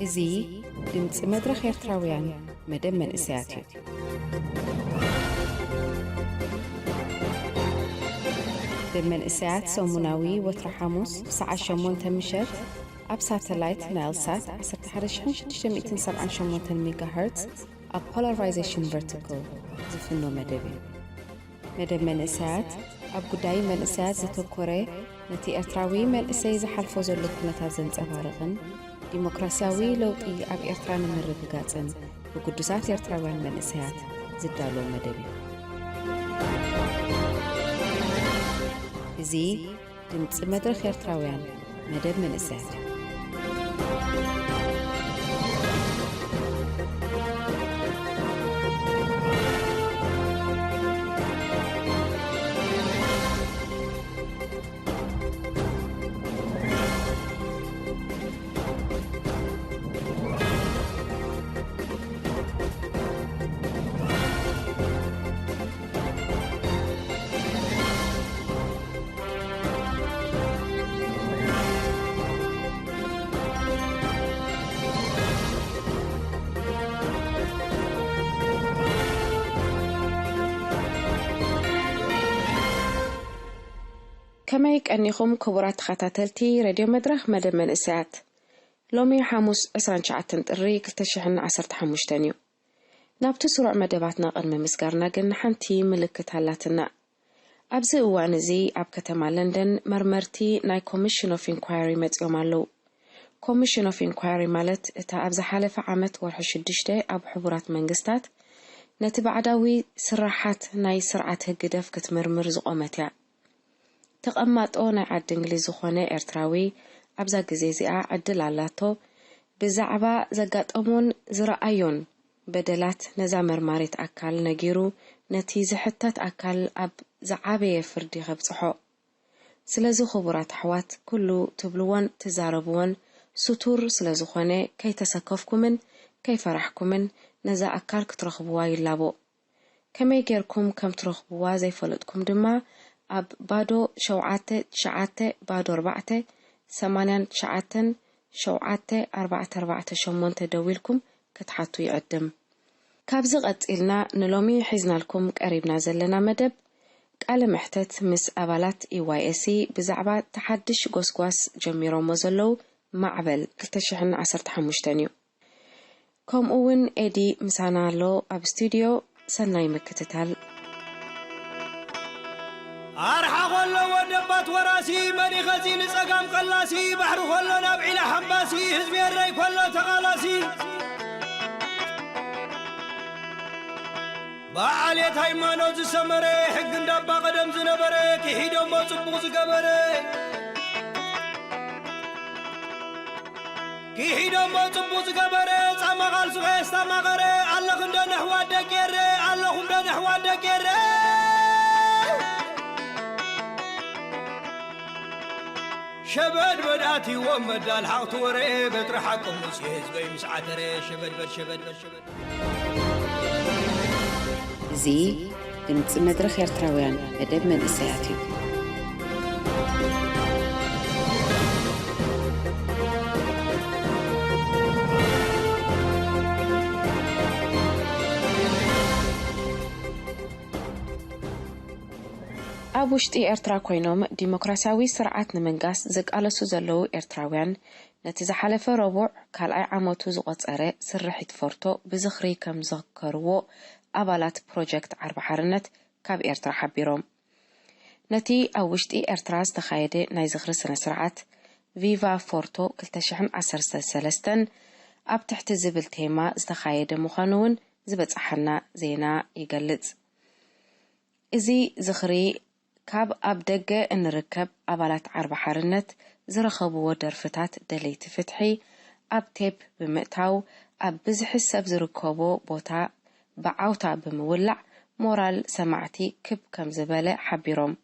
እዚ ድምፂ መድረኽ ኤርትራውያን መደብ መንእሰያት እዩ። መደብ መንእሰያት ሰሙናዊ ወትሮ ሓሙስ ብሰዓት ሸሞንተ ምሸት ኣብ ሳተላይት ናይልሳት ዓሰርተ ሓደ ሺሕ ሽዱሽተ ሚእትን ሰብዓን ሸሞንተን ሜጋሄርትዝ ኣብ ፖላራይዜሽን ቨርቲካል ዝፍኖ መደብ እዩ። መደብ መንእሰያት ኣብ ጉዳይ መንእሰያት ዘተኮረ፣ ነቲ ኤርትራዊ መንእሰይ ዝሓልፎ ዘሎ ኩነታት ዘንጸባርቕን ዲሞክራስያዊ ለውጢ ኣብ ኤርትራ ንምርግጋጽን ብግዱሳት ኤርትራውያን መንእሰያት ዝዳሎ መደብ እዩ። እዚ ድምጺ መድረኽ ኤርትራውያን መደብ መንእሰያት እዩ። ከመይ ቀኒኹም ክቡራት ተኸታተልቲ ሬድዮ መድረኽ መደብ መንእሰያት? ሎሚ ሓሙስ ዕስራን ትሽዓተን ጥሪ ክልተ ሽሕን ዓሰርተ ሓሙሽተን እዩ። ናብቲ ስሩዕ መደባትና ቅድሚ ምስጋርና ግን ሓንቲ ምልክት ኣላትና። ኣብዚ እዋን እዚ ኣብ ከተማ ለንደን መርመርቲ ናይ ኮሚሽን ኦፍ ኢንኳየሪ መጺኦም ኣለዉ። ኮሚሽን ኦፍ ኢንኳየሪ ማለት እታ ኣብ ዝሓለፈ ዓመት ወርሒ ሽዱሽተ ኣብ ሕቡራት መንግስታት ነቲ ባዕዳዊ ስራሓት ናይ ስርዓት ህግደፍ ክትምርምር ዝቖመት እያ። ተቐማጦ ናይ ዓዲ እንግሊዝ ዝኾነ ኤርትራዊ ኣብዛ ግዜ እዚኣ ዕድል ኣላቶ ብዛዕባ ዘጋጠሞን ዝረኣዮን በደላት ነዛ መርማሪት ኣካል ነጊሩ ነቲ ዝሕተት ኣካል ኣብ ዝዓበየ ፍርዲ ከብጽሖ። ስለዚ ክቡራት ኣሕዋት ኩሉ ትብልዎን ትዛረብዎን ስቱር ስለዝኾነ ከይተሰከፍኩምን ከይፈራሕኩምን ነዛ ኣካል ክትረኽብዋ ይላቦ። ከመይ ጌርኩም ከም ትረኽብዋ ዘይፈለጥኩም ድማ ኣብ ባዶ ሸውዓተ ትሽዓተ ባዶ ኣርባዕተ ሰማንያን ትሽዓተን ሸውዓተ ኣርባዕተ ኣርባዕተ ሸሞንተ ደዊልኩም ክትሓቱ ይዕድም። ካብዚ ቀጺልና ንሎሚ ሒዝናልኩም ቀሪብና ዘለና መደብ ቃለ መሕተት ምስ ኣባላት E Y S E ብዛዕባ እቲ ሓድሽ ጎስጓስ ጀሚሮሞ ዘለዉ ማዕበል ክልተ ሽሕን ዓሰርተ ሓሙሽተን እዩ። ከምኡ እውን ኤዲ ምሳና ኣሎ ኣብ ስቱድዮ። ሰናይ ምክትታል። ኣርሓ ኸሎ ወደባት ወራሲ መሪኸ እዚ ንጸጋም ቀላሲ ባሕሪ ኸሎ ናብ ዒላ ሓምባሲ ህዝቢ ኤረይ ከሎ ተቓላሲ በዓልየት ሃይማኖት ዝሰመረ ሕጊ እንዳባ ቀደም ዝነበረ ክሒዶሞ ጽቡቕ ዝገበረ ክሒዶሞ ጽቡቕ ዝገበረ ጻማ ቓልሱ ኸየስታማቐረ ኣለኹም ዶ ነሕዋት ደቂ ኤረ ኣለኹም ዶ ነሕዋት ደቂ ኤረ ሸበድበድ ኣትይዎም መዳል ሓቕቲ ወረ በትሪ ሓቂ ሙሴ ህዝበይ ምስ ዓተረ ሸበድበድ ሸበድበድ ሸበድ እዚ ድምፂ መድረኽ ኤርትራውያን መደብ መንእሰያት እዩ። ኣብ ውሽጢ ኤርትራ ኮይኖም ዲሞክራሲያዊ ስርዓት ንምንጋስ ዝቃለሱ ዘለዉ ኤርትራውያን ነቲ ዝሓለፈ ረቡዕ ካልኣይ ዓመቱ ዝቖጸረ ስርሒት ፎርቶ ብዝኽሪ ከም ዘኽከርዎ ኣባላት ፕሮጀክት ዓርቢ ሓርነት ካብ ኤርትራ ሓቢሮም። ነቲ ኣብ ውሽጢ ኤርትራ ዝተኻየደ ናይ ዝኽሪ ስነ ስርዓት ቪቫ ፎርቶ ክልተ ሽሕን ዓሰርተ ሰለስተን ኣብ ትሕቲ ዝብል ቴማ ዝተኻየደ ምዃኑ እውን ዝበጽሓና ዜና ይገልጽ። እዚ ዝኽሪ ካብ ኣብ ደገ እንርከብ ኣባላት ዓርቢ ሓርነት ዝረኸብዎ ደርፍታት ደለይቲ ፍትሒ ኣብ ቴፕ ብምእታው ኣብ ብዝሒ ሰብ ዝርከቦ ቦታ ብዓውታ ብምውላዕ ሞራል ሰማዕቲ ክብ ከም ዝበለ ሓቢሮም።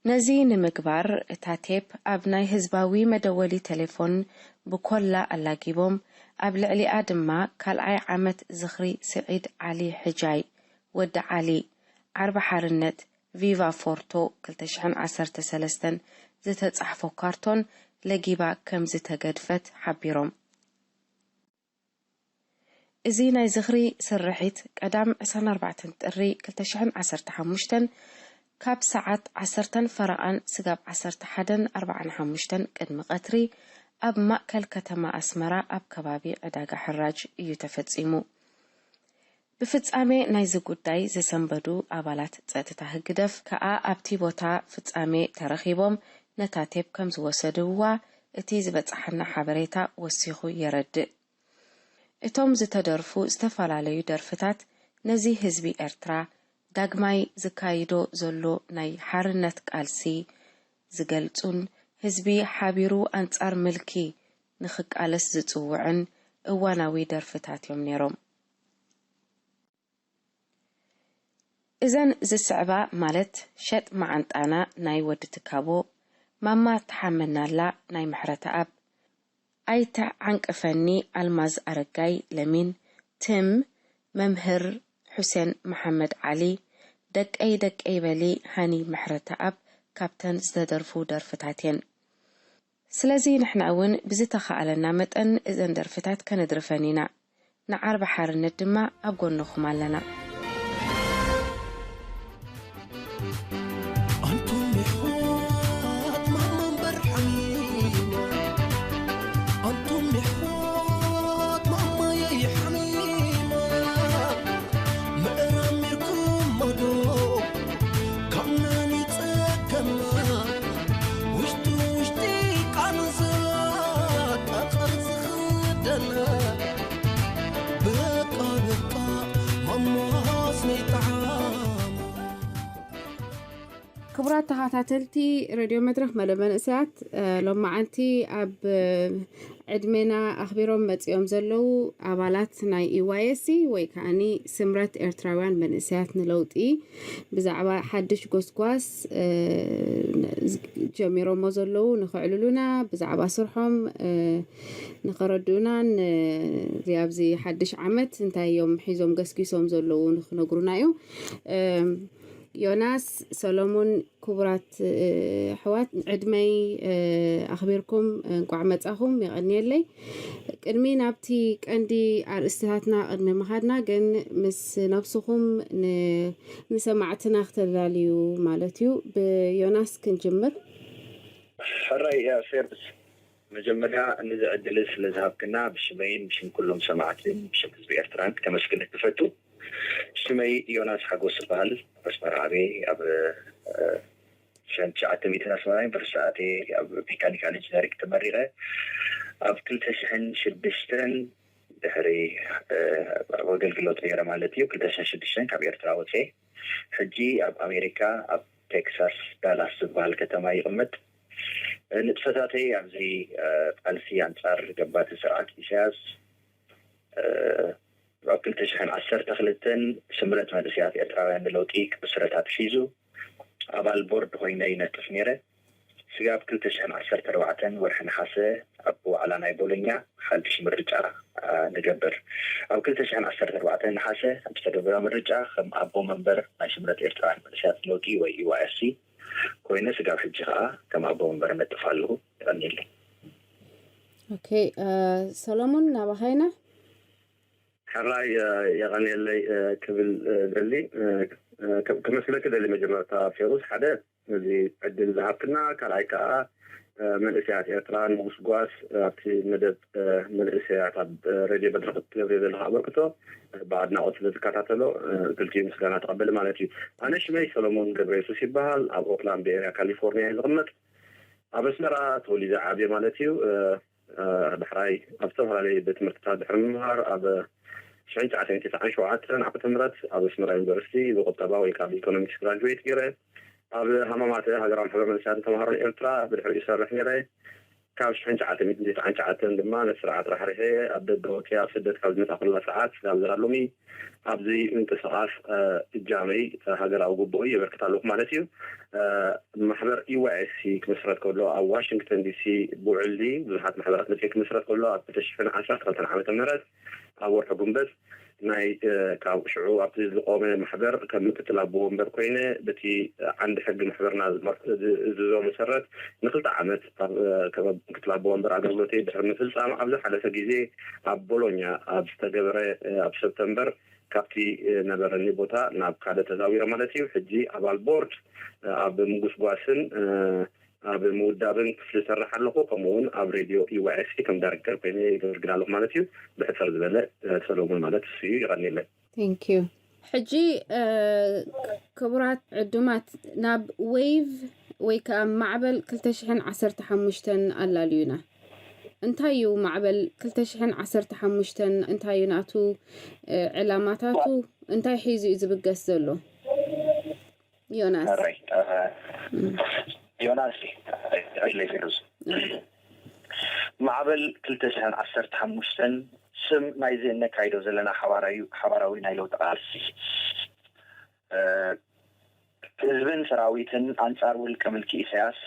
ነዚ ንምግባር እታ ቴፕ ኣብ ናይ ህዝባዊ መደወሊ ቴሌፎን ብኮላ ኣላጊቦም ኣብ ልዕሊኣ ድማ ካልኣይ ዓመት ዝኽሪ ስዒድ ዓሊ ሕጃይ ወዲ ዓሊ ዓርቢ ሓርነት ቪቫ ፎርቶ ክልተ ሽሕን ዓሰርተ ሰለስተን ዝተጻሕፎ ካርቶን ለጊባ ከም ዝተገድፈት ሓቢሮም። እዚ ናይ ዝኽሪ ስርሒት ቀዳም ዕስራን ኣርባዕተን ጥሪ ክልተ ሽሕን ዓሰርተ ሓሙሽተን ካብ ሰዓት ዓሰርተን ፈረቓን ስጋብ ዓሰርተ ሓደን ኣርባዓን ሓሙሽተን ቅድሚ ቀትሪ ኣብ ማእከል ከተማ ኣስመራ ኣብ ከባቢ ዕዳጋ ሕራጅ እዩ ተፈጺሙ። ብፍጻሜ ናይዚ ጉዳይ ዝሰንበዱ ኣባላት ጸጥታ ህግደፍ ከኣ ኣብቲ ቦታ ፍጻሜ ተረኺቦም ነታ ቴፕ ከም ዝወሰድዋ እቲ ዝበጽሓና ሓበሬታ ወሲኹ የረድእ። እቶም ዝተደርፉ ዝተፈላለዩ ደርፍታት ነዚ ህዝቢ ኤርትራ ዳግማይ ዝካይዶ ዘሎ ናይ ሓርነት ቃልሲ ዝገልጹን ህዝቢ ሓቢሩ ኣንጻር ምልኪ ንኽቃለስ ዝጽውዕን እዋናዊ ደርፍታት እዮም ነይሮም። እዘን ዝስዕባ ማለት ሸጥ መዓንጣና ናይ ወዲ ትካቦ፣ ማማ ተሓመናላ ናይ ምሕረተኣብ፣ ኣይትዓንቅፈኒ ኣልማዝ ኣረጋይ ለሚን፣ ትም፣ መምህር ሑሴን መሓመድ ዓሊ፣ ደቀይ ደቀይ በሊ ሃኒ ምሕረተኣብ ካብተን ዝተደርፉ ደርፍታት እየን። ስለዚ ንሕና እውን ብዝተኻእለና መጠን እዘን ደርፍታት ከነድርፈን ኢና። ንዓርቢ ሓርነት ድማ ኣብ ጎንኹም ኣለና። ኣንቱም የሕዋት ማማ እምበር ሓሚማ፣ ኣንቱም የሕዋት ማማየይ ሓሚማ፣ ምእራም ኔርኩሞ ዶ ካብ መን ይጸገማ፣ ውሽጢ ውሽጢ ቃንዛ ጠጠር ዝኽደና፣ በቃ በቃ ማማስ ነይጠዓማ። ክቡራት ተኸታተልቲ ሬድዮ መድረኽ መደብ መንእሰያት፣ እ፣ ሎማዓንቲ ኣብ፣ እ፣ ዕድሜና ኣኽቢሮም መጺኦም ዘለዉ ኣባላት ናይ ኢ ዋይ ኤስ ሲ ወይ ከኣኒ ስምረት ኤርትራውያን መንእሰያት ንለውጢ ብዛዕባ ሓድሽ ጎስጓስ፣ እ፣ ጀሚሮሞ ዘለዉ ንኸዕልሉና፣ ብዛዕባ ስርሖም፣ እ፣ ንኸረድኡናን፣ እ፣ እዚ ኣብዚ ሓድሽ ዓመት እንታይ እዮም ሒዞም ገስጊሶም ዘለዉ ንኽነግሩና እዩ። እ፣ ዮናስ፣ ሰሎሞን፣ ክቡራት፣ እ፣ ኣሕዋት፣ ዕድመይ፣ እ፣ ኣኽቢርኩም እንቋዕ መጻኹም፣ የቐንየለይ። ቅድሚ ናብቲ ቀንዲ ኣርእስትታትና ቅድሚ ምኻድና ግን ምስ ነብስኹም ን-፣ ንሰማዕትና ክተላልዩ ማለት እዩ። ብዮናስ ክንጅምር። ሕራይ፣ እ፣ ፌርዝ፣ መጀመርያ ነዚ ዕድል ስለ ዝሃብክና ብሽመይን ብሽም ኩሎም ሰማዕትን ብሽም ህዝቢ ኤርትራን ከመስግነክ እፈቱ። ሽመይ ዮናስ ሓጎስ ይበሃል። ኣብ ኣስመራ ዓብየ። ኣብ፣ እ፣ ሸን ትሽዓተ ሚእትን ኣስመራ ዩኒቨርሲቲ ኣትየ ኣብ ሜካኒካል ኢንጂነሪንግ ተመሪቐ። ኣብ ክልተ ሽሕን ሽዱሽተን ድሕሪ፣ እ፣ ኣብ ኣገልግሎት ነይረ ማለት እዩ። ክልተ ሽሕን ሽዱሽተን ካብ ኤርትራ ወፅየ። ሕጂ ኣብ ኣሜሪካ ኣብ ቴክሳስ ዳላስ ዝበሃል ከተማ ይቕመጥ። ንጥፈታተይ ኣብዚ፣ እ፣ ቃልሲ ኣንጻር ገባቲ ስርዓት ኢሳያስ፣ እ፣ ኣብ ክልተ ሽሕን ዓሰርተ ክልተን ስምረት መንእሰያት ኤርትራውያን ንለውጢ ክምስረት ኣትሒዙ ኣባል ቦርድ ኮይነ ይነጥፍ ነይረ። ስጋብ ክልተ ሽሕን ዓሰርተ ኣርባዕተን ወርሒ ነሓሰ ኣብ ዋዕላ ናይ ቦሎኛ ሓድሽ ምርጫ፣ እ፣ ንገብር። ኣብ ክልተ ሽሕን ዓሰርተ ኣርባዕተን ነሓሰ ኣብ ዝተገብረ ምርጫ ከም ኣቦ መንበር ናይ ስምረት ኤርትራውያን መንእሰያት ለውጢ ወይ ኢ ዋይ ኤስ ሲ ኮይነ ስጋብ ሕጂ ከኣ ከም ኣቦ መንበር እነጥፍ ኣለኹ። የቐንየለይ። ኦኬ፣ እ፣ ሰሎሞን ናባኻ ኢና። ሕራይ፣ እ፣ የቐንየለይ፣ እ፣ ክብል፣ እ፣ ደሊ፣ እ፣ እ፣ ከ-፣ ከመስግነኪ ደሊ መጀመርታ ፌሩዝ፣ ሓደ ነዚ ዕድል ዝሃብክና፣ ካልኣይ ከኣ፣ እ፣ መንእሰያት ኤርትራ ንጉስጓስ፣ እ፣ ኣብቲ መደብ፣ እ፣ መንእሰያት ኣብ፣ እ፣ ሬድዮ መድረኽ እትገብርዮ ዘለኻ ኣበርክቶ፣ እ፣ ብኣድናቖት ስለ ዝከታተሎ፣ እ፣ ክልቲኡ ምስጋና ተቐበል ማለት እዩ። ኣነ ሽመይ ሰሎሞን ገብረየሱስ ይበሃል። ኣብ ኦክላንድ ቤይ ኤርያ ካሊፎርኒያ እየ ዝቕመጥ። ኣብ ኣስመራ ተወሊደ ዓብየ ማለት እዩ። እ፣ እ፣ ዳሕራይ ኣብ ዝተፈላለዩ ቤት ትምህርትታት ድሕሪ ምምሃር፣ ኣብ ሽሕን ትሽዓተ ሚእትን ተስዓን ሸውዓተን ዓመተ ምህረት ኣብ ኣስመራ ዩኒቨርሲቲ ብቁጠባ ወይ ከዓ ብኢኮኖሚክስ ግራጁዌት ገይረ። ኣብ ሃማማተ ሃገራዊ ማሕበር መንእሰያትን ተምሃሮን ኤርትራ ብድሕሪኡ ይሰርሕ ነይረ። ካብ ሽሕን ትሽዓተ ሚእትን ዘጠናን ትሽዓተን ድማ ነቲ ስርዓት ራሕሪሐ ኣብ ደገ ወፅየ ኣብ ስደት ካብ ዝመፅኣ ኩላ ሰዓት ናብ ዘላለሚ ኣብዚ ምንቅስቓስ፣ እ፣ እጃመይ፣ እ፣ ሃገራዊ ግቡእ የበርክት ኣለኹ ማለት እዩ። እ፣ ማሕበር ኢ ዋይ ኤስ ሲ ክምስረት ከሎ ኣብ ዋሽንግተን ዲ ሲ ብውዕሊ ብዙሓት ማሕበራት መፅኤ ክምስረት ከሎ ኣብ ክልተ ሽሕን ዓሰርተ ክልተን ዓመተ ምህረት ኣብ ወርሒ ጉንበት ናይ ካብ ሽዑ ኣብቲ ዝቆመ ማሕበር ከም ምክትል ኣቦ ወንበር ኮይነ፣ በቲ ዓንዲ ሕጊ ማሕበርና ዝእዝዞ መሰረት ንክልተ ዓመት ከም ምክትል ኣቦ ወንበር ኣገልግሎተይ ድሕሪ ምፍፃም፣ ኣብ ዝሓለፈ ግዜ ኣብ ቦሎኛ ኣብ ዝተገበረ፣ ኣብ ሰፕተምበር፣ ካብቲ ነበረኒ ቦታ ናብ ካልእ ተዛዊረ ማለት እዩ። ሕጂ ኣባል ቦርድ ኣብ ምጉስጓስን ኣብ ምውዳብን ክፍሊ ይሰርሕ ኣለኹ። ከምኡ እውን ኣብ ሬድዮ ዩ ዋይ ኤፍ ሲ ከም ዳይሬክተር ኮይነ የገልግል ኣለኹ ማለት እዩ። ብሕፅር ዝበለ ሰሎሞን ማለት እሱ እዩ። ይቐኒለይ። Thank you። ሕጂ ክቡራት ዕዱማት፣ ናብ ዌይቭ ወይ ከዓ ማዕበል ክልተ ሽሕን ዓሰርተ ሓሙሽተን ኣላልዩና። እንታይ እዩ ማዕበል ክልተ ሽሕን ዓሰርተ ሓሙሽተን? እንታይ እዩ ናቱ ዕላማታቱ? እንታይ ሒዙ እዩ ዝብገስ ዘሎ? ዮናስ። ዮናስ ፊሩዝ። ማዕበል ክልተ ሽሕን ዓሰርተ ሓሙሽተን ስም ናይዚ እነካይዶ ዘለና ሓባራዊ ናይ ለውጢ ቃልሲ፣ ህዝብን ሰራዊትን ኣንጻር ውልቀ ምልኪ ኢሳያስ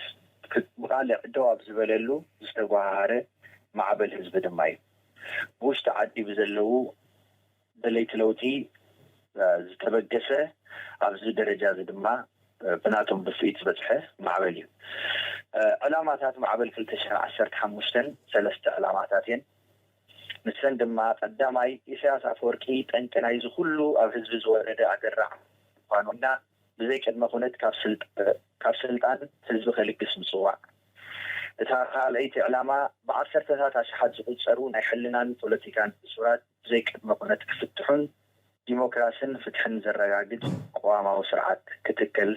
ብቃልዕ ደው ኣብ ዝበለሉ ዝተጓሃሃረ ማዕበል ህዝቢ ድማ እዩ። ብውሽጢ ዓዲ ብዘለዉ ደለይቲ ለውጢ ዝተበገሰ፣ ኣብዚ ደረጃ እዚ ድማ ብናቶም ድፍኢት ዝበፅሐ ማዕበል እዩ። ዕላማታት ማዕበል ክልተ ሽሕን ዓሰርተ ሓሙሽተን ሰለስተ ዕላማታት እየን። ንሰን ድማ ቀዳማይ፣ ኢሳያስ ኣፈወርቂ ጠንቂ ናይዚ ኩሉ ኣብ ህዝቢ ዝወረደ ኣደራዕ ምኳኑና ብዘይ ቅድመ ኩነት ካብ ስልጣን ህዝቢ ከልግስ ምፅዋዕ። እታ ካልኣይቲ ዕላማ፣ ብዓሰርተታት ኣሽሓት ዝቁፀሩ ናይ ሕልናን ፖለቲካን እሱራት ብዘይ ቅድመ ኩነት ክፍትሑን ዲሞክራስን ፍትሕን ዘረጋግፅ ቅዋማዊ ስርዓት ክትከል።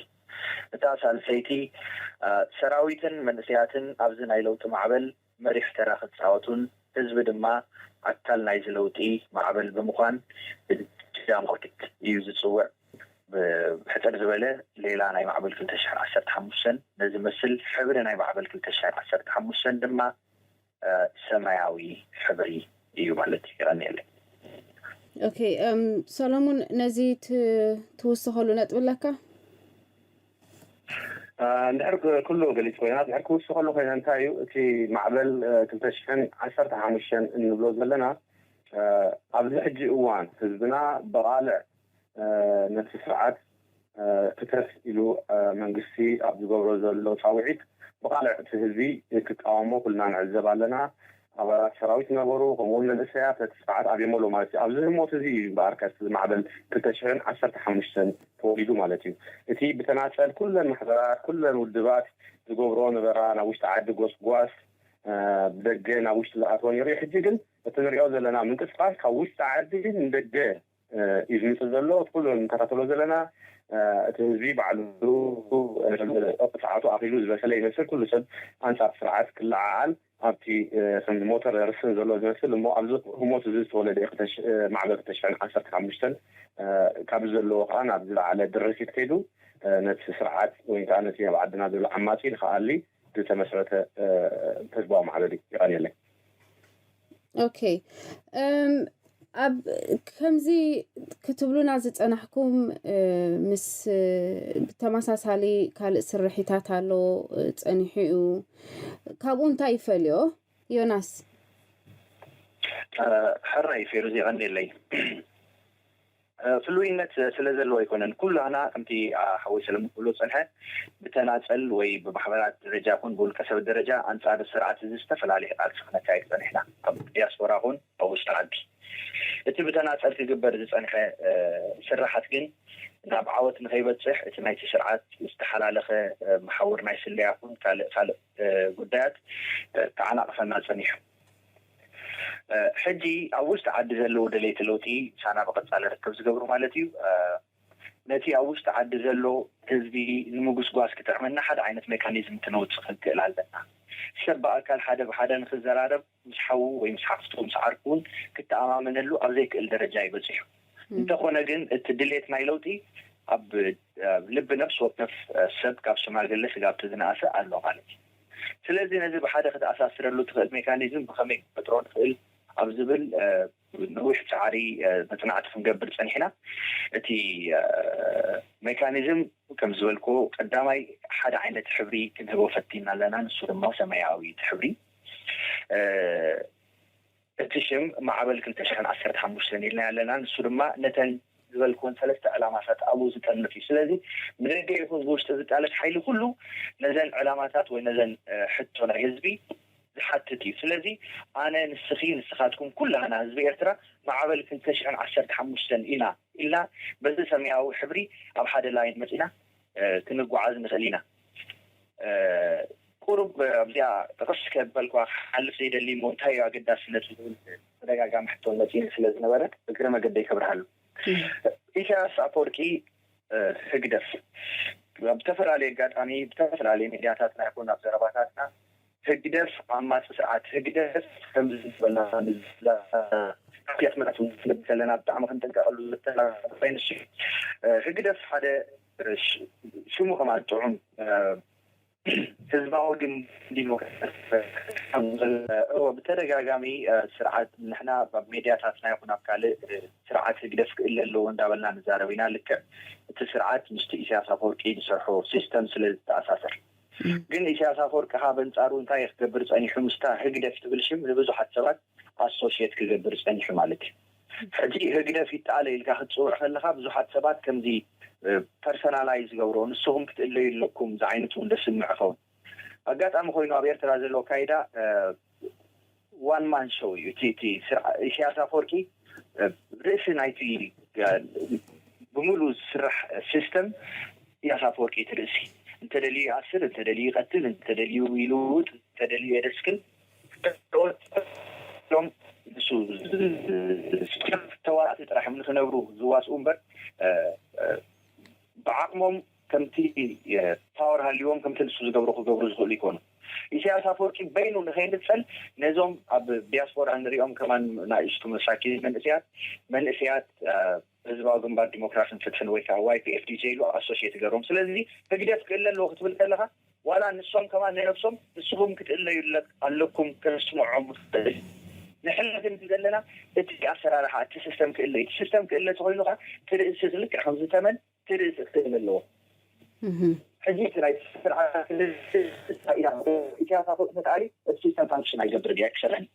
እታ ሳልሰይቲ፣ ሰራዊትን መንእሰያትን ኣብዚ ናይ ለውጢ ማዕበል መሪሕ ተራ ክፃወቱን ህዝቢ ድማ ኣካል ናይዚ ለውጢ ማዕበል ብምኳን ብጃማዊት እዩ ዝፅውዕ። ብሕፅር ዝበለ ሌላ ናይ ማዕበል ክልተ ሽሕን ዓሰርተ ሓሙሽተን ነዚ መስል ሕብሪ ናይ ማዕበል ክልተ ሽሕን ዓሰርተ ሓሙሽተን ድማ ሰማያዊ ሕብሪ እዩ ማለት እዩ። ይቐንየለይ። ኦኬ፣ ሰሎሙን፣ ነዚ ትውስኸሉ ነጥቢ ኣለካ? እንድሕር ኩሉ ገሊፅ ኮይና፣ እንድሕር ክውስኸሉ ኮይነ እንታይ እዩ እቲ ማዕበል ክልተ ሽሕን ዓሰርተ ሓሙሽተን እንብሎ ዘለና? ኣብዚ ሕጂ እዋን ህዝብና ብቓልዕ ነቲ ስርዓት ክተፍ ኢሉ መንግስቲ ኣብ ዝገብሮ ዘሎ ፃውዒት ብቓልዕ እቲ ህዝቢ ክቃወሞ ኩልና ንዕዘብ ኣለና። ኣባላት ሰራዊት ነበሩ፣ ከምኡውን መንእሰያት ነቲ ስርዓት ኣብዮሞ ኣለዉ ማለት እዩ። ኣብዚ ህሞት እዚ እዩ እምበኣር ከስ ማዕበል ክልተ ሽሕን ዓሰርተ ሓሙሽተን ተወሊዱ ማለት እዩ። እቲ ብተናፀል ኩለን ማሕበራት፣ ኩለን ውድባት ዝገብሮ ነበራ፣ ናብ ውሽጢ ዓዲ ጎስጓስ፣ ብደገ ናብ ውሽጢ ዝኣትወ ነይሩ። ሕጂ ግን እቲ ንሪኦ ዘለና ምንቅስቃስ ካብ ውሽጢ ዓዲ ንደገ እዩ ዝምፅእ ዘሎ። እቲ ኩሉ እንከታተሎ ዘለና እቲ ህዝቢ ባዕሉ ሰዓቱ ኣኺሉ ዝበሰለ ይመስል። ኩሉ ሰብ ኣንፃር ስርዓት ክለዓዓል ኣብቲ ከም ሞተር ርስን ዘሎ ዝመስል እሞ ኣብዚ ህሞት እዚ ዝተወለደ ማዕበል ክልተ ሽሕን ዓሰርተ ሓሙሽተን ካብ ዘለዎ ከዓ ናብ ዝለዓለ ድርፊት ከይዱ ነቲ ስርዓት ወይ ከዓ ነቲ ኣብ ዓድና ዘሎ ዓማፂ ንክኣሊ ዝተመስረተ ህዝባዊ ማዕበል እዩ። ይቐንየለይ። ኦኬ፣ ኣብ ከምዚ ክትብሉና ዝፀናሕኩም ምስ ተመሳሳሊ ካልእ ስርሒታት ኣሎ ፀኒሑ እዩ። ካብኡ እንታይ ይፈልዮ? ዮናስ። ሕራይ ፌሩዝ፣ ይቐንየለይ። ፍሉይነት ስለ ዘለዎ ኣይኮነን። ኩላህና ከምቲ ሓወይ ሰለሙን ክብሎ ዝፀንሐ ብተናፀል ወይ ብማሕበራት ደረጃ ኩን ብውልቀ ሰብ ደረጃ ኣንፃር ስርዓት እዚ ዝተፈላለየ ቃልሲ ክነካየድ ፀኒሕና፣ ኣብ ዲያስፖራ ኩን ኣብ ውሽጢ ዓዲ። እቲ ብተናፀል ክግበር ዝፀንሐ ስራሓት ግን ናብ ዓወት ንከይበፅሕ እቲ ናይቲ ስርዓት ዝተሓላለኸ መሓውር ናይ ስለያ ኩን ካልእ ካልእ ጉዳያት ክዓናቕፈና ፀኒሑ። ሕጂ ኣብ ውሽጢ ዓዲ ዘለዉ ደለይቲ ለውጢ ምሳና ብቐፃሊ ርክብ ዝገብሩ ማለት እዩ። ነቲ ኣብ ውሽጢ ዓዲ ዘሎ ህዝቢ ንምጉስጓስ ክጥዕመና ሓደ ዓይነት ሜካኒዝም ክነውፅእ ክንክእል ኣለና። ሰብ ብኣካል ሓደ ብሓደ ንክዘራረብ ምስ ሓዉ ወይ ምስ ሓፍቱ ምስ ዓርኩ እውን ክተኣማመነሉ ኣብ ዘይክእል ደረጃ እዩ በፂሑ። እንተኾነ ግን እቲ ድሌት ናይ ለውጢ ኣብ ልቢ ነፍሲ ወከፍ ሰብ ካብ ሽማግለ ስጋብ ዝነኣሰ ኣሎ ማለት እዩ። ስለዚ ነዚ ብሓደ ክትኣሳስረሉ ትኽእል ሜካኒዝም ብኸመይ ክፈጥሮ ንኽእል ኣብ ዝብል ነዊሕ ፃዕሪ መፅናዕቲ ክንገብር ፀኒሕና። እቲ ሜካኒዝም ከም ዝበልኮ ቀዳማይ ሓደ ዓይነት ሕብሪ ክንህቦ ፈቲና ኣለና። ንሱ ድማ ሰማያዊ ሕብሪ። እቲ ሽም ማዕበል ክልተ ሽሕን ዓሰርተ ሓሙሽተን ኢልና ያለና። ንሱ ድማ ነተን ዝበልኩን ሰለስተ ዕላማታት ኣብኡ ዝጠርንፍ እዩ። ስለዚ ብደገ ይኹን ብውሽጢ ዝቃለስ ሓይሊ ኩሉ ነዘን ዕላማታት ወይ ነዘን ሕቶ ናይ ህዝቢ ዝሓትት እዩ። ስለዚ ኣነ፣ ንስኺ፣ ንስኻትኩም፣ ኩላህና ህዝቢ ኤርትራ ማዕበል ክልተ ሽሕን ዓሰርተ ሓሙሽተን ኢና ኢልና በዚ ሰማያዊ ሕብሪ ኣብ ሓደ ላይን መፂና ክንጓዓዝ ንኽእል ኢና። ቁሩብ ኣብዚኣ ጥቕስ ከበልኳ ክሓልፍ ዘይደሊ እሞ እንታይ እዩ ኣገዳስነት ዝብል ተደጋጋሚ ሕቶ መፂኡ ስለ ዝነበረ እግረ መገደይ ከብርሃሉ። ኢሳያስ ኣፈወርቂ ህግደፍ ብዝተፈላለየ ኣጋጣሚ ብዝተፈላለየ ሚድያታትና ይኹን ኣብ ዘረባታትና ህግደፍ ዓማፂ ስርዓት ህግደፍ ከምዚ ዝበልና ኣስመራ ዘለና ብጣዕሚ ክንጥንቀቀሉ ዝተላበይንሱ ህግደፍ ሓደ ሽሙ ከማን ጥዑም ህዝባዊ ዲሞክራሲ ብተደጋጋሚ ስርዓት ንሕና ኣብ ሜድያታትና ይኹን ኣብ ካልእ ስርዓት ህግደፍ ክእለ ኣለዎ እንዳበልና ንዛረብ ኢና። ልክዕ እቲ ስርዓት ምስቲ ኢሳያስ ኣፈወርቂ ዝሰርሖ ሲስተም ስለ ዝተኣሳሰር ግን ኢሳያስ ኣፈወርቂ ከኣ በንጻሩ እንታይ ክገብር ጸኒሑ ምስታ ህግደፍ ትብል ሽም ንብዙሓት ሰባት ኣሶሽየት ክገብር ጸኒሑ ማለት እዩ። ሕጂ ህግደፍ ይተኣለ ኢልካ ክትጽውዕ ከለኻ ብዙሓት ሰባት ከምዚ ፐርሰናላይዝ ዝገብሮ ንስኹም ክትእለዩ ኣለኩም ዝዓይነቱ እውን ደስምዕ ኸውን። ኣጋጣሚ ኮይኑ ኣብ ኤርትራ ዘሎ ኣካይዳ ዋን ማን ሾው እዩ። እቲ ኢሳያስ ኣፈወርቂ ርእሲ ናይቲ ብምሉ ዝስራሕ ሲስተም ኢሳያስ ኣፈወርቂ እቲ ርእሲ እንተደልዩ ይኣስር፣ እንተደልዩ ይቐትል፣ እንተደልዩ ይልውጥ፣ እንተደልዩ የደስክል ሎም ንሱ ተዋራእቲ ጥራሕ እዮም ንክነብሩ ዝዋስኡ እምበር ብዓቕሞም ከምቲ ፓወር ሃልዎም ከምቲ ንሱ ዝገብሮ ክገብሩ ዝኽእሉ ይኮኑ። ኢሳያስ ኣፈወርቂ በይኑ ንኸይንጸል ነዞም ኣብ ዲያስፖራ ንሪኦም ከማን ንኣሽቱ መሳኪን መንእስያት መንእስያት ህዝባዊ ግንባር ዲሞክራስን ፍትሕን ወይ ከዓ ዋይ ፒ ኤፍ ዲ ጂ ኢሉ ኣሶሽየት ይገብሮም። ስለዚ ህግደፍ ክእለ ኣለዎ ክትብል ከለኻ ዋላ ንሶም ከማን ንነብሶም ንስኹም ክትእለዩ ኣለኩም ከነስምዖም ንኽእል። ንሕና ግን ዘለና እቲ ኣሰራርሓ እቲ ሲስተም ክእለ እቲ ሲስተም ክእለ ተኮይኑ ከዓ እቲ ርእሲ ልክዕ ከምዚ ተመን እቲ ርእሲ ክእለ ኣለዎ። ሕጂ እቲ ናይ ስርዓት ኢሳያስ ተተኣሊ እቲ ሲስተም ፋንክሽን ኣይገብርን እዩ ኣይክሰርሕን።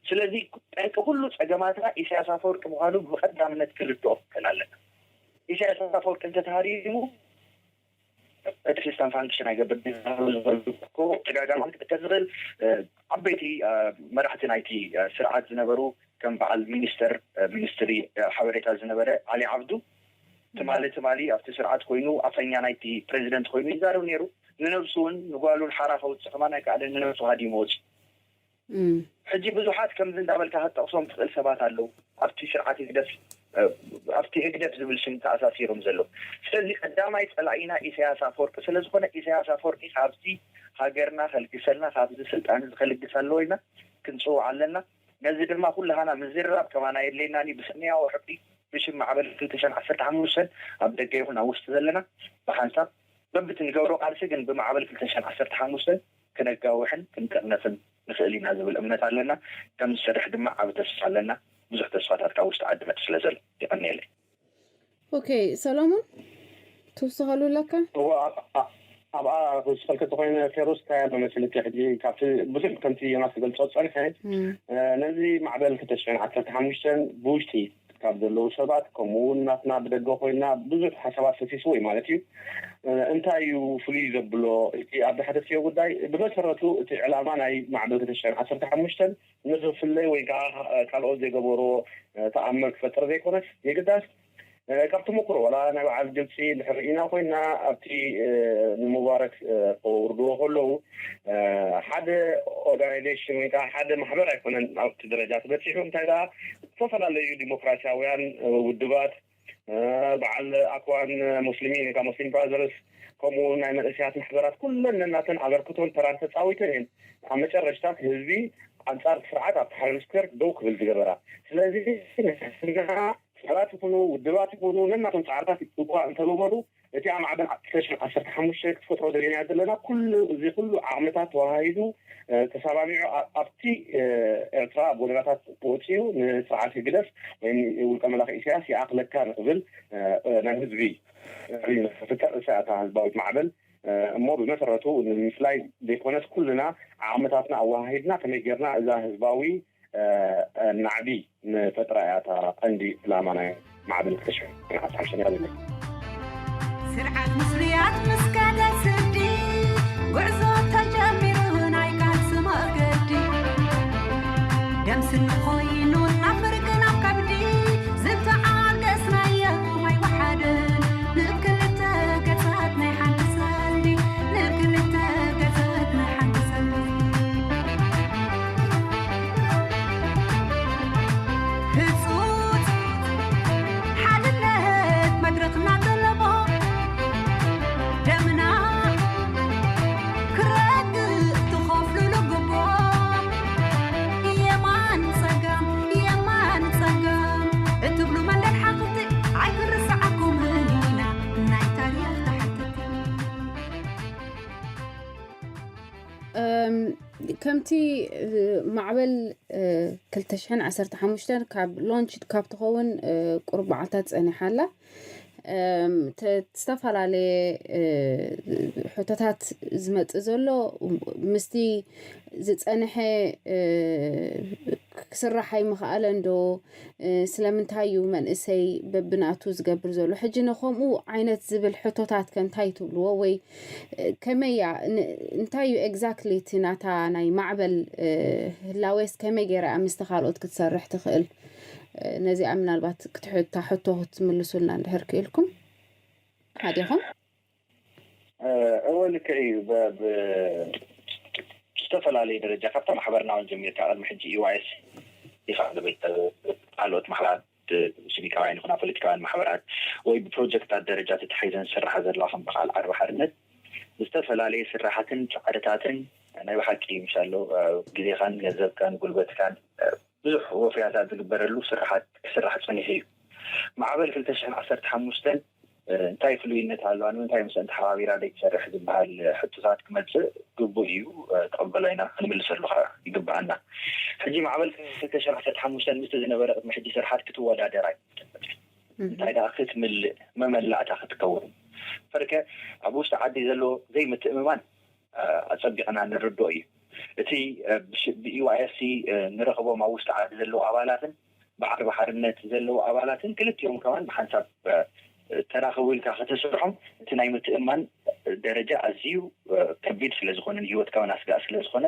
ስለዚ ጠንቂ ኩሉ ጸገማትና ኢሳያስ ኣፈወርቂ ምዃኑ ብቐዳምነት ክንርድኦ ክክእል ኣለና። ኢሳያስ ኣፈወርቂ እንተተሃሪሙ እቲ ሲስተም ፋንክሽን ኣይገብር ተጋጋሚ ክጥቀስ ዝኽእል ዓበይቲ መራሕቲ ናይቲ ስርዓት ዝነበሩ ከም በዓል ሚኒስተር ሚኒስትሪ ሓበሬታ ዝነበረ ዓሊ ዓብዱ ትማሊ ትማሊ ኣብቲ ስርዓት ኮይኑ ኣፈኛ ናይቲ ፕሬዚደንት ኮይኑ ይዛረብ ነይሩ። ንነብሱ እውን ንጓሉን ሓራ ከውፅእ ከማን ኣይከኣለን። ንነብሱ ሃዲሙ ወፂኡ። ሕጂ ብዙሓት ከምዚ እንዳበልካ ክትጠቕሶም ትኽእል ሰባት ኣለዉ ኣብቲ ስርዓት ህግደፍ ኣብቲ ህግደፍ ዝብል ሽም ተኣሳሲሮም ዘለዉ። ስለዚ ቀዳማይ ጸላኢና ኢሳያስ ኣፈወርቂ ስለ ዝኾነ ኢሳያስ ኣፈወርቂ ካብዚ ሃገርና ከልግሰልና ካብዚ ስልጣን እዚ ከልግስ ኣለዎ ኢልና ክንጽውዕ ኣለና። ነዚ ድማ ኩላህና ምዝርራብ ከማን ኣየድልየናን እዩ። ብሰማያዊ ሕብሪ ብሽም ማዕበል ክልተ ሽሕን ዓሰርተ ሓሙሽተን ኣብ ደገ ይኹን ኣብ ውሽጢ ዘለና ብሓንሳብ በብቲ ንገብሮ ቃልሲ ግን ብማዕበል ክልተ ሽሕን ዓሰርተ ሓሙሽተን ክነጋውሕን ክንጥርነፍን ንኽእል ኢና ዝብል እምነት ኣለና። ከም ዝሰርሕ ድማ ዓቢ ተስፋ ኣለና። ብዙሕ ተስፋታት ካብ ውሽጢ ዓዲ መጽ ስለ ዘሎ የቐንየለይ። ኦኬ ሰሎሞን ትውስኸሉ ኣለካ? እዎ ኣብ- ኣብ- ኣብኣ ክውስኸልከ ተኮይነ ፌሮስ እንታይ ኣሎ መሰለኪ ሕጂ ካብቲ ብዙሕ ከምቲ ዮናስ ክገልጾ ዝጸንሐ ነዚ ማዕበል ክልተ ሽሕን ዓሰርተ ሓሙሽተን ብውሽጢ ካብ ዘለዉ ሰባት ከምኡ እውን ናትና ብደገ ኮይና ብዙሕ ሓሳባት ፈሲስዎ እዩ ማለት እዩ። እንታይ እዩ ፍሉይ ዘብሎ እቲ ኣብ ዝሓተትክዮ ጉዳይ? ብመሰረቱ እቲ ዕላማ ናይ ማዕበል ክልተ ሽሕን ዓሰርተ ሓሙሽተን ንኽፍለ ወይ ከዓ ካልኦት ዘይገበርዎ ተኣምር ክፈጥር ዘይኮነስ የግዳስ ካብ ተመክሮ ዋላ ናይ በዓል ግብፂ እንድሕር ርኢና ኮይና ኣብቲ ንሙባረክ ከውርድዎ ከለዉ ሓደ ኦርጋናይዜሽን ወይ ከዓ ሓደ ማሕበር ኣይኮነን ኣብቲ ደረጃ ተበፂሑ እንታይ ደኣ ዝተፈላለዩ ዲሞክራሲያውያን ውድባት በዓል ኣክዋን ሙስሊሚን ወይ ከዓ ሙስሊም ብራዘርስ ከምኡ ናይ መንእሰያት ማሕበራት ኩለን ነናተን ኣበርክቶን ተራን ተፃዊተን እየን ኣብ መጨረሽታ ህዝቢ ኣንፃር ስርዓት ኣብቲ ሓረር ስኩዌር ደው ክብል ዝገበራ ስለዚ ንሕና ሰባት ይኹኑ ውድባት ይኹኑ ነናቶም ፃዕርታት እኳ እንተገበሩ እቲኣ ማዕበል ክልተ ሽሕን ዓሰርተ ሓሙሽተ ክትፈጥሮ ደሊና ዘለና ኩሉ እዚ ኩሉ ዓቕምታት ተዋሃሂዱ ተሰማሚዑ ኣብቲ ኤርትራ ኣብ ጎደናታት ወፂኡ ንስርዓት ህግደፍ ወይ ውልቀ መላኺ ኢሳያስ ይኣኽለካ ንክብል ናይ ህዝቢ ፍጠር እሳ እታ ህዝባዊት ማዕበል እሞ ብመሰረቱ ንምፍላይ ዘይኮነስ ኩልና ዓቕምታትና ኣወሃሂድና ከመይ ጌርና እዛ ህዝባዊ ናዕቢ ንፈጥራ እያ እታ ቀንዲ ዕላማ ናይ ማዕበል ክልተ ሽሕን ዓሰርተ ሓሙሽተን እያ ዝብል። ስርዓት ምስሉያት ምስ ካደ ስዲ ጉዕዞ ተጀሚሩ ናይ ቃልሲ መገዲ ደምስኒ ኮይኑ ናብ ፍርቂ ናብ ከብዲ ዝተዓገስናዮ ኣይወሓደን ንክልተ ገጻት ናይ ሓንቲ ሰልዲ ንክልተ ገጻት ናይ ሓንቲ ሰልዲ ህጹጽ ሓድነት መድረኽና ጠለቦ ደምና ክረግእ ትኸፍሉሉ ግቦ የማን ጸጋም የማን ጸጋም እትብሉ መንደር ሓቕቲ ኣይክንርስዓኩምን ኢና ናይ ታሪኽ ተሓተቲ ከምቲ ማዕበል ክልተ ሽሕን ዓሰርተ ሓሙሽተን ካብ ሎንች ካብ ትኸውን ቁሩብ መዓልታት ጸኒሓ ኣላ። ዝተፈላለየ ሕቶታት ዝመጽእ ዘሎ ምስቲ ዝጸንሐ ክስራሕ ኣይምኽኣለን ዶ? ስለምንታይ እዩ መንእሰይ በብናቱ ዝገብር ዘሎ? ሕጂ ንከምኡ ዓይነት ዝብል ሕቶታት ከ እንታይ ትብልዎ? ወይ ከመይ እያ እንታይ እዩ exactly እቲ ናታ ናይ ማዕበል ህላዌስ ከመይ ገይራ እያ ምስቲ ካልኦት ክትሰርሕ ትኽእል? ነዚኣ ምናልባት ክትሕታ ሕቶ ክትምልሱልና እንድሕር ክኢልኩም ሓዲኹም እወ ልክዕ እዩ። ብዝተፈላለየ ደረጃ ካብታ ማሕበርና እውን ጀሚርካ ቅድሚ ሕጂ ኢዋይስ ይኽእል ካልኦት ማሕበራት ሲቪካውያን ይኹና ፖለቲካውያን ማሕበራት ወይ ብፕሮጀክታት ደረጃ ተታሒዘን ዝስርሓ ዘለዋ ከም በዓል ዓርቢ ሓርነት ዝተፈላለየ ስራሓትን ፃዕርታትን ናይ ብሓቂ ምሻሎ ግዜኻን ገንዘብካን ጉልበትካን ብዙሕ ወፍያታት ዝግበረሉ ስራሓት ክስራሕ ፀኒሑ እዩ። ማዕበል ክልተ ሽሕን ዓሰርተ ሓሙሽተን እንታይ ፍሉይነት ኣለዋ ንምንታይ ምስአን ተሓባቢራ ዘይትሰርሕ ዝበሃል ሕቶታት ክመፅእ ግቡእ እዩ። ተቐበሎ ኢና ክንምልሰሉ ከዓ ይግበኣና። ሕጂ ማዕበል ክልተ ሽሕን ዓሰርተ ሓሙሽተን ምስቲ ዝነበረ ቅድሚ ሕጂ ስርሓት ክትወዳደር ኣይትኽእልን። እንታይ ደኣ ክትምልእ መመላእታ ክትከውን ፈርከ ኣብ ውሽጢ ዓዲ ዘሎ ዘይምትእምማን ኣጸቢቕና ንርድኦ እዩ። እቲ ብኢዋይኤፍሲ ንረኽቦም ኣብ ውሽጢ ዓዲ ዘለዉ ኣባላትን ብዓርቢ ሓርነት ዘለዉ ኣባላትን ክልቲኦም ከማን ብሓንሳብ ተራኽቡ ኢልካ ከተስርሖም እቲ ናይ ምትእማን ደረጃ ኣዝዩ ከቢድ ስለ ዝኾነ ንህይወትካ እውን ኣስጋእ ስለ ዝኾነ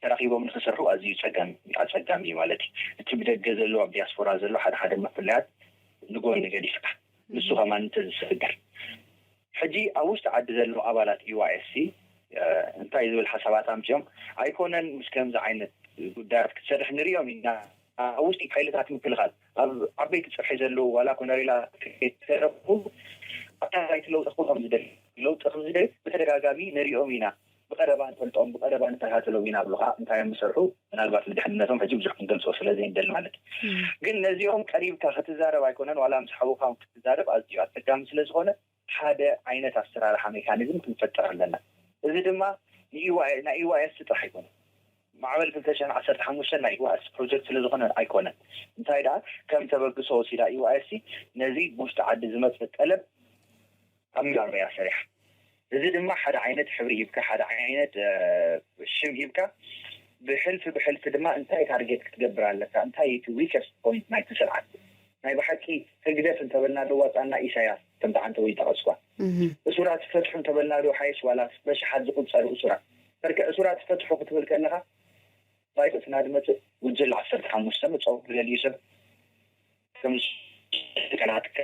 ተራኺቦም ንክሰርሑ ኣዝዩ ጸጋሚ ኣጸጋሚ እዩ ማለት እዩ። እቲ ብደገ ዘሎ ኣብ ዲያስፖራ ዘሎ ሓደ ሓደ መፍለያት ንጎኒ ገዲፍካ ንሱ ከማን እንተዝስግር ሕጂ ኣብ ውሽጢ ዓዲ ዘለዉ ኣባላት ዩዋኤስሲ እንታይ ዝብል ሓሳባት ኣምፅኦም ኣይኮነን ምስ ከምዚ ዓይነት ጉዳያት ክትሰርሕ ንሪኦም ኢና ኣብ ውሽጢ ሓይልታት ምክልኻል ኣብ ዓበይቲ ፅርሒ ዘለዉ ዋላ ኮነሬላ ተረፉ ኣብታ ናይቲ ለውጢ ክብሎም ዝደሊ ለውጢ ከም ዝደሊ ብተደጋጋሚ ንሪኦም ኢና ብቀረባ ንፈልጦም ብቀረባ ንከታተሎም ኢና ብሉካ እንታይ እዮም ዝሰርሑ ምናልባት ንድሕንነቶም ሕጂ ብዙሕ ክንገልፆ ስለ ዘይንደሊ ማለት ግን ነዚኦም ቀሪብካ ክትዛረብ ኣይኮነን ዋላ ምስ ሓውካ ክትዛረብ ኣዝዩ ኣፀጋሚ ስለ ዝኾነ ሓደ ዓይነት ኣሰራርሓ ሜካኒዝም ክንፈጥር ኣለና። እዚ ድማ ናይ ኢዋኤስ ጥራሕ ኣይኮነን። ማዕበል ክልተ ሽሕን ዓሰርተ ሓሙሽተን ናይ ኢዋኤስ ፕሮጀክት ስለ ዝኾነ ኣይኮነን። እንታይ ደኣ ከም ተበግሶ ወሲዳ ኢዋኤስ ነዚ ብውሽጢ ዓዲ ዝመፅእ ጠለብ ኣብ ሚዛን እያ ሰሪሓ። እዚ ድማ ሓደ ዓይነት ሕብሪ ሂብካ፣ ሓደ ዓይነት ሽም ሂብካ፣ ብሕልፊ ብሕልፊ ድማ እንታይ ታርጌት ክትገብር ኣለካ፣ እንታይ እቲ ዊከስት ፖይንት ናይቲ ስርዓት ናይ ብሓቂ ህግደፍ እንተበልና ዶ ዋፃና ኢሳያስ ከምቲ ዓንተ ወይ ጠቐስኳ እሱራት ይፈትሑ እንተበልና ዶ ሓይሽ ዋላ በሽሓት ዝቁፀሩ እሱራት በርከ እሱራት ይፈትሑ ክትብል ከለካ ባይቶትና ዝመፅእ ጉጅል ዓሰርተ ሓሙሽተ መፀው ዝደልዩ ሰብ ከም ትከናትካ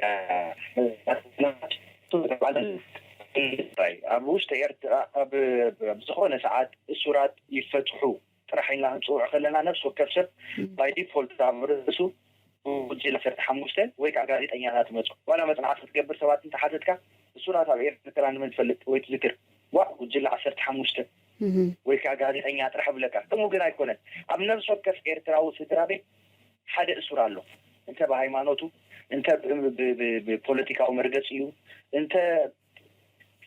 ኣብ ውሽጢ ኤርትራ ኣብ ዝኾነ ሰዓት እሱራት ይፈትሑ ጥራሕ ኢልና ክንፅውዕ ከለና ነብሲ ወከፍ ሰብ ባይ ዲፎልት ኣብ ርእሱ ጉጅለ ዓሰርተ ሓሙሽተ ወይ ከዓ ጋዜጠኛታት መፁ ዋላ መፅናዕቲ ክትገብር ሰባት እንተሓተትካ እሱራት ኣብ ኤርትራ ንመን ትፈልጥ ወይ ትዝክር ዋ ጉጅለ ዓሰርተ ሓሙሽተ ወይ ከዓ ጋዜጠኛ ጥራሕ ብለካ ከምኡ ግን ኣይኮነን ኣብ ነብሲ ወከፍ ኤርትራዊ ስድራ ቤት ሓደ እሱር ኣሎ እንተ ብሃይማኖቱ እንተ ብፖለቲካዊ መርገፂኡ እንተ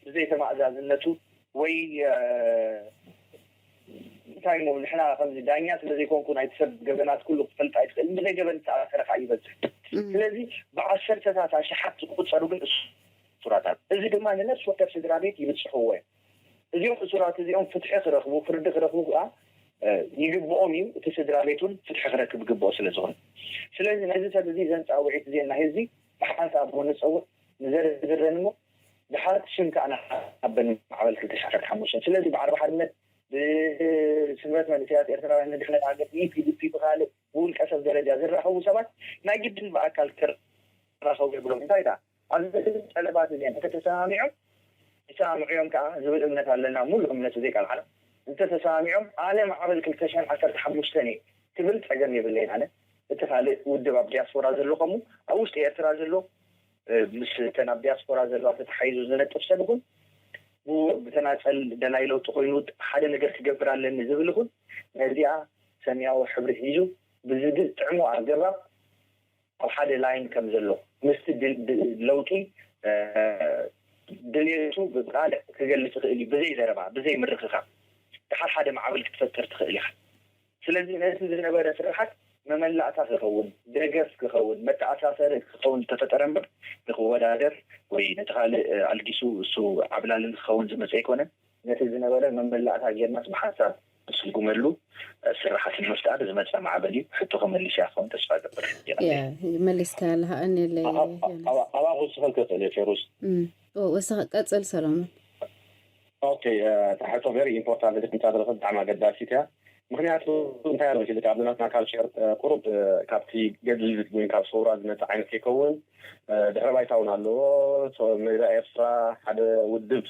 ብዘይተማእዛዝነቱ ወይ እንታይ ሞ ንሕና ከምዚ ዳኛ ስለ ዘይኮንኩ ናይቲ ሰብ ገበናት ኩሉ ክትፈልጥ ኣይትኽእል ብዘይ ገበን ዝተኣሰረ ከዓ ይበዝሕ ስለዚ ብዓሰርተታት ኣሽሓት ዝቁፀሩ ግን እሱራት ኣሎ እዚ ድማ ንነፍሲ ወከፍ ስድራ ቤት ይብፅሕዎ እዮም እዚኦም እሱራት እዚኦም ፍትሒ ክረኽቡ ፍርዲ ክረኽቡ ከዓ ይግብኦም እዩ። እቲ ስድራ ቤት እውን ፍትሒ ክረክብ ይግብኦ ስለ ዝኾነ፣ ስለዚ ነዚ ሰብ እዚ ዘንፃውዒት እዚኤን ናይ ህዝቢ ብሓንሳብ እሞ ንፀውዕ፣ ንዘርዝረን እሞ ድሓር ሽም ከዓ ንሓበን ማዕበል ክልተ ሽሕ ዓሰርተ ሓሙሽተ። ስለዚ ብዓርቢ ሓርነት፣ ብስምረት መንእሰያት ኤርትራውያን ንድሕነት ሃገር፣ ብኢፒዲፒ፣ ብካልእ ብውልቀ ሰብ ደረጃ ዝራኸቡ ሰባት ናይ ግድን ብኣካል ክራኸቡ የብሎም። እንታይ ደኣ ኣብዚ ጠለባት እዚኦም እንተተሰማሚዖም፣ ይሰማምዑ እዮም ከዓ ዝብል እምነት ኣለና። ሙሉእ እምነት ዘይቃልዓና እንተተሰማሚዖም፣ ኣነ ማዕበል ክልተ ሽሕን ዓሰርተ ሓሙሽተን እየ ክብል ጸገም የብለይን። ኣነ እቲ ካልእ ውድብ ኣብ ዲያስፖራ ዘሎ ከምኡ ኣብ ውሽጢ ኤርትራ ዘሎ፣ እ፣ ምስ እተን ኣብ ዲያስፖራ ዘለዋ ተተሓሒዙ ዝነጥፍ ሰብ ይኹን፣ ብኡ ብተናጸል ደላይ ለውጢ ኮይኑ ሓደ ነገር ክገብር ኣለኒ ዝብል ይኹን፣ ነዚኣ ሰማያዊ ሕብሪ ሒዙ ብዝጥዕሞ ኣገባብ ኣብ ሓደ ላይን ከም ዘሎ ምስቲ ድ-፣ ድ-፣ ለውጢ፣ እ፣ ድልየቱ ብቃልዕ ክገልጽ ይኽእል እዩ፣ ብዘይ ዘረባ፣ ብዘይ ምርኽኻብ። ድሓር ሓደ ማዕበል ክትፈጥር ትኽእል ኢኻ። ስለዚ ነቲ ዝነበረ ስርሓት መመላእታ ክኸውን፣ ደገፍ ክኸውን፣ መተኣሳሰሪ ክኸውን ዝተፈጠረ እምበር ንክወዳደር ወይ ነቲ ካልእ፣ እ፣ ኣልጊሱ እሱ ዓብላሊ ንክኸውን ዝመጸ ኣይኮነን። ነቲ ዝነበረ መመላእታ ጌርናስ ብሓንሳብ ንስጉመሉ፣ እ፣ ስርሓት ንምፍጣር ዝመጸ ማዕበል እዩ። ሕቶኺ መሊሰ እያ ክኸውን ተስፋ እገብር። የቐንየለይ። ያ፣ መሊስካ ኣለኻ፣ የቐንየለይ ኣብ-፣ ኣብ-፣ ዮናስ። ኣብ-፣ ኣብኣ ክውስኸልኪ እኽእል እየ ፌሩዝ። እም። ኦ፣ ወስኸ-፣ ቀጽል ሰሎሞን። ኦኬ፣ እ፣ እታ ሕቶ ቨሪ ኢምፖርታንት ድሕንታ ዘለኸ ብጣዕሚ ኣገዳሲት እያ። ምኽንያቱ እንታይ ኣሎ መሲልካ፣ ኣብ ናትና ካልቸር፣ እ፣ ቁሩብ፣ እ፣ ካብቲ ገድሊ ወይ ካብ ሰውራ ዝመጽእ ዓይነት ከይከውን፣ እ፣ ድሕረ ባይታ እውን ኣለዎ። ሶ-፣ ሜዳ ኤርትራ ሓደ ውድብ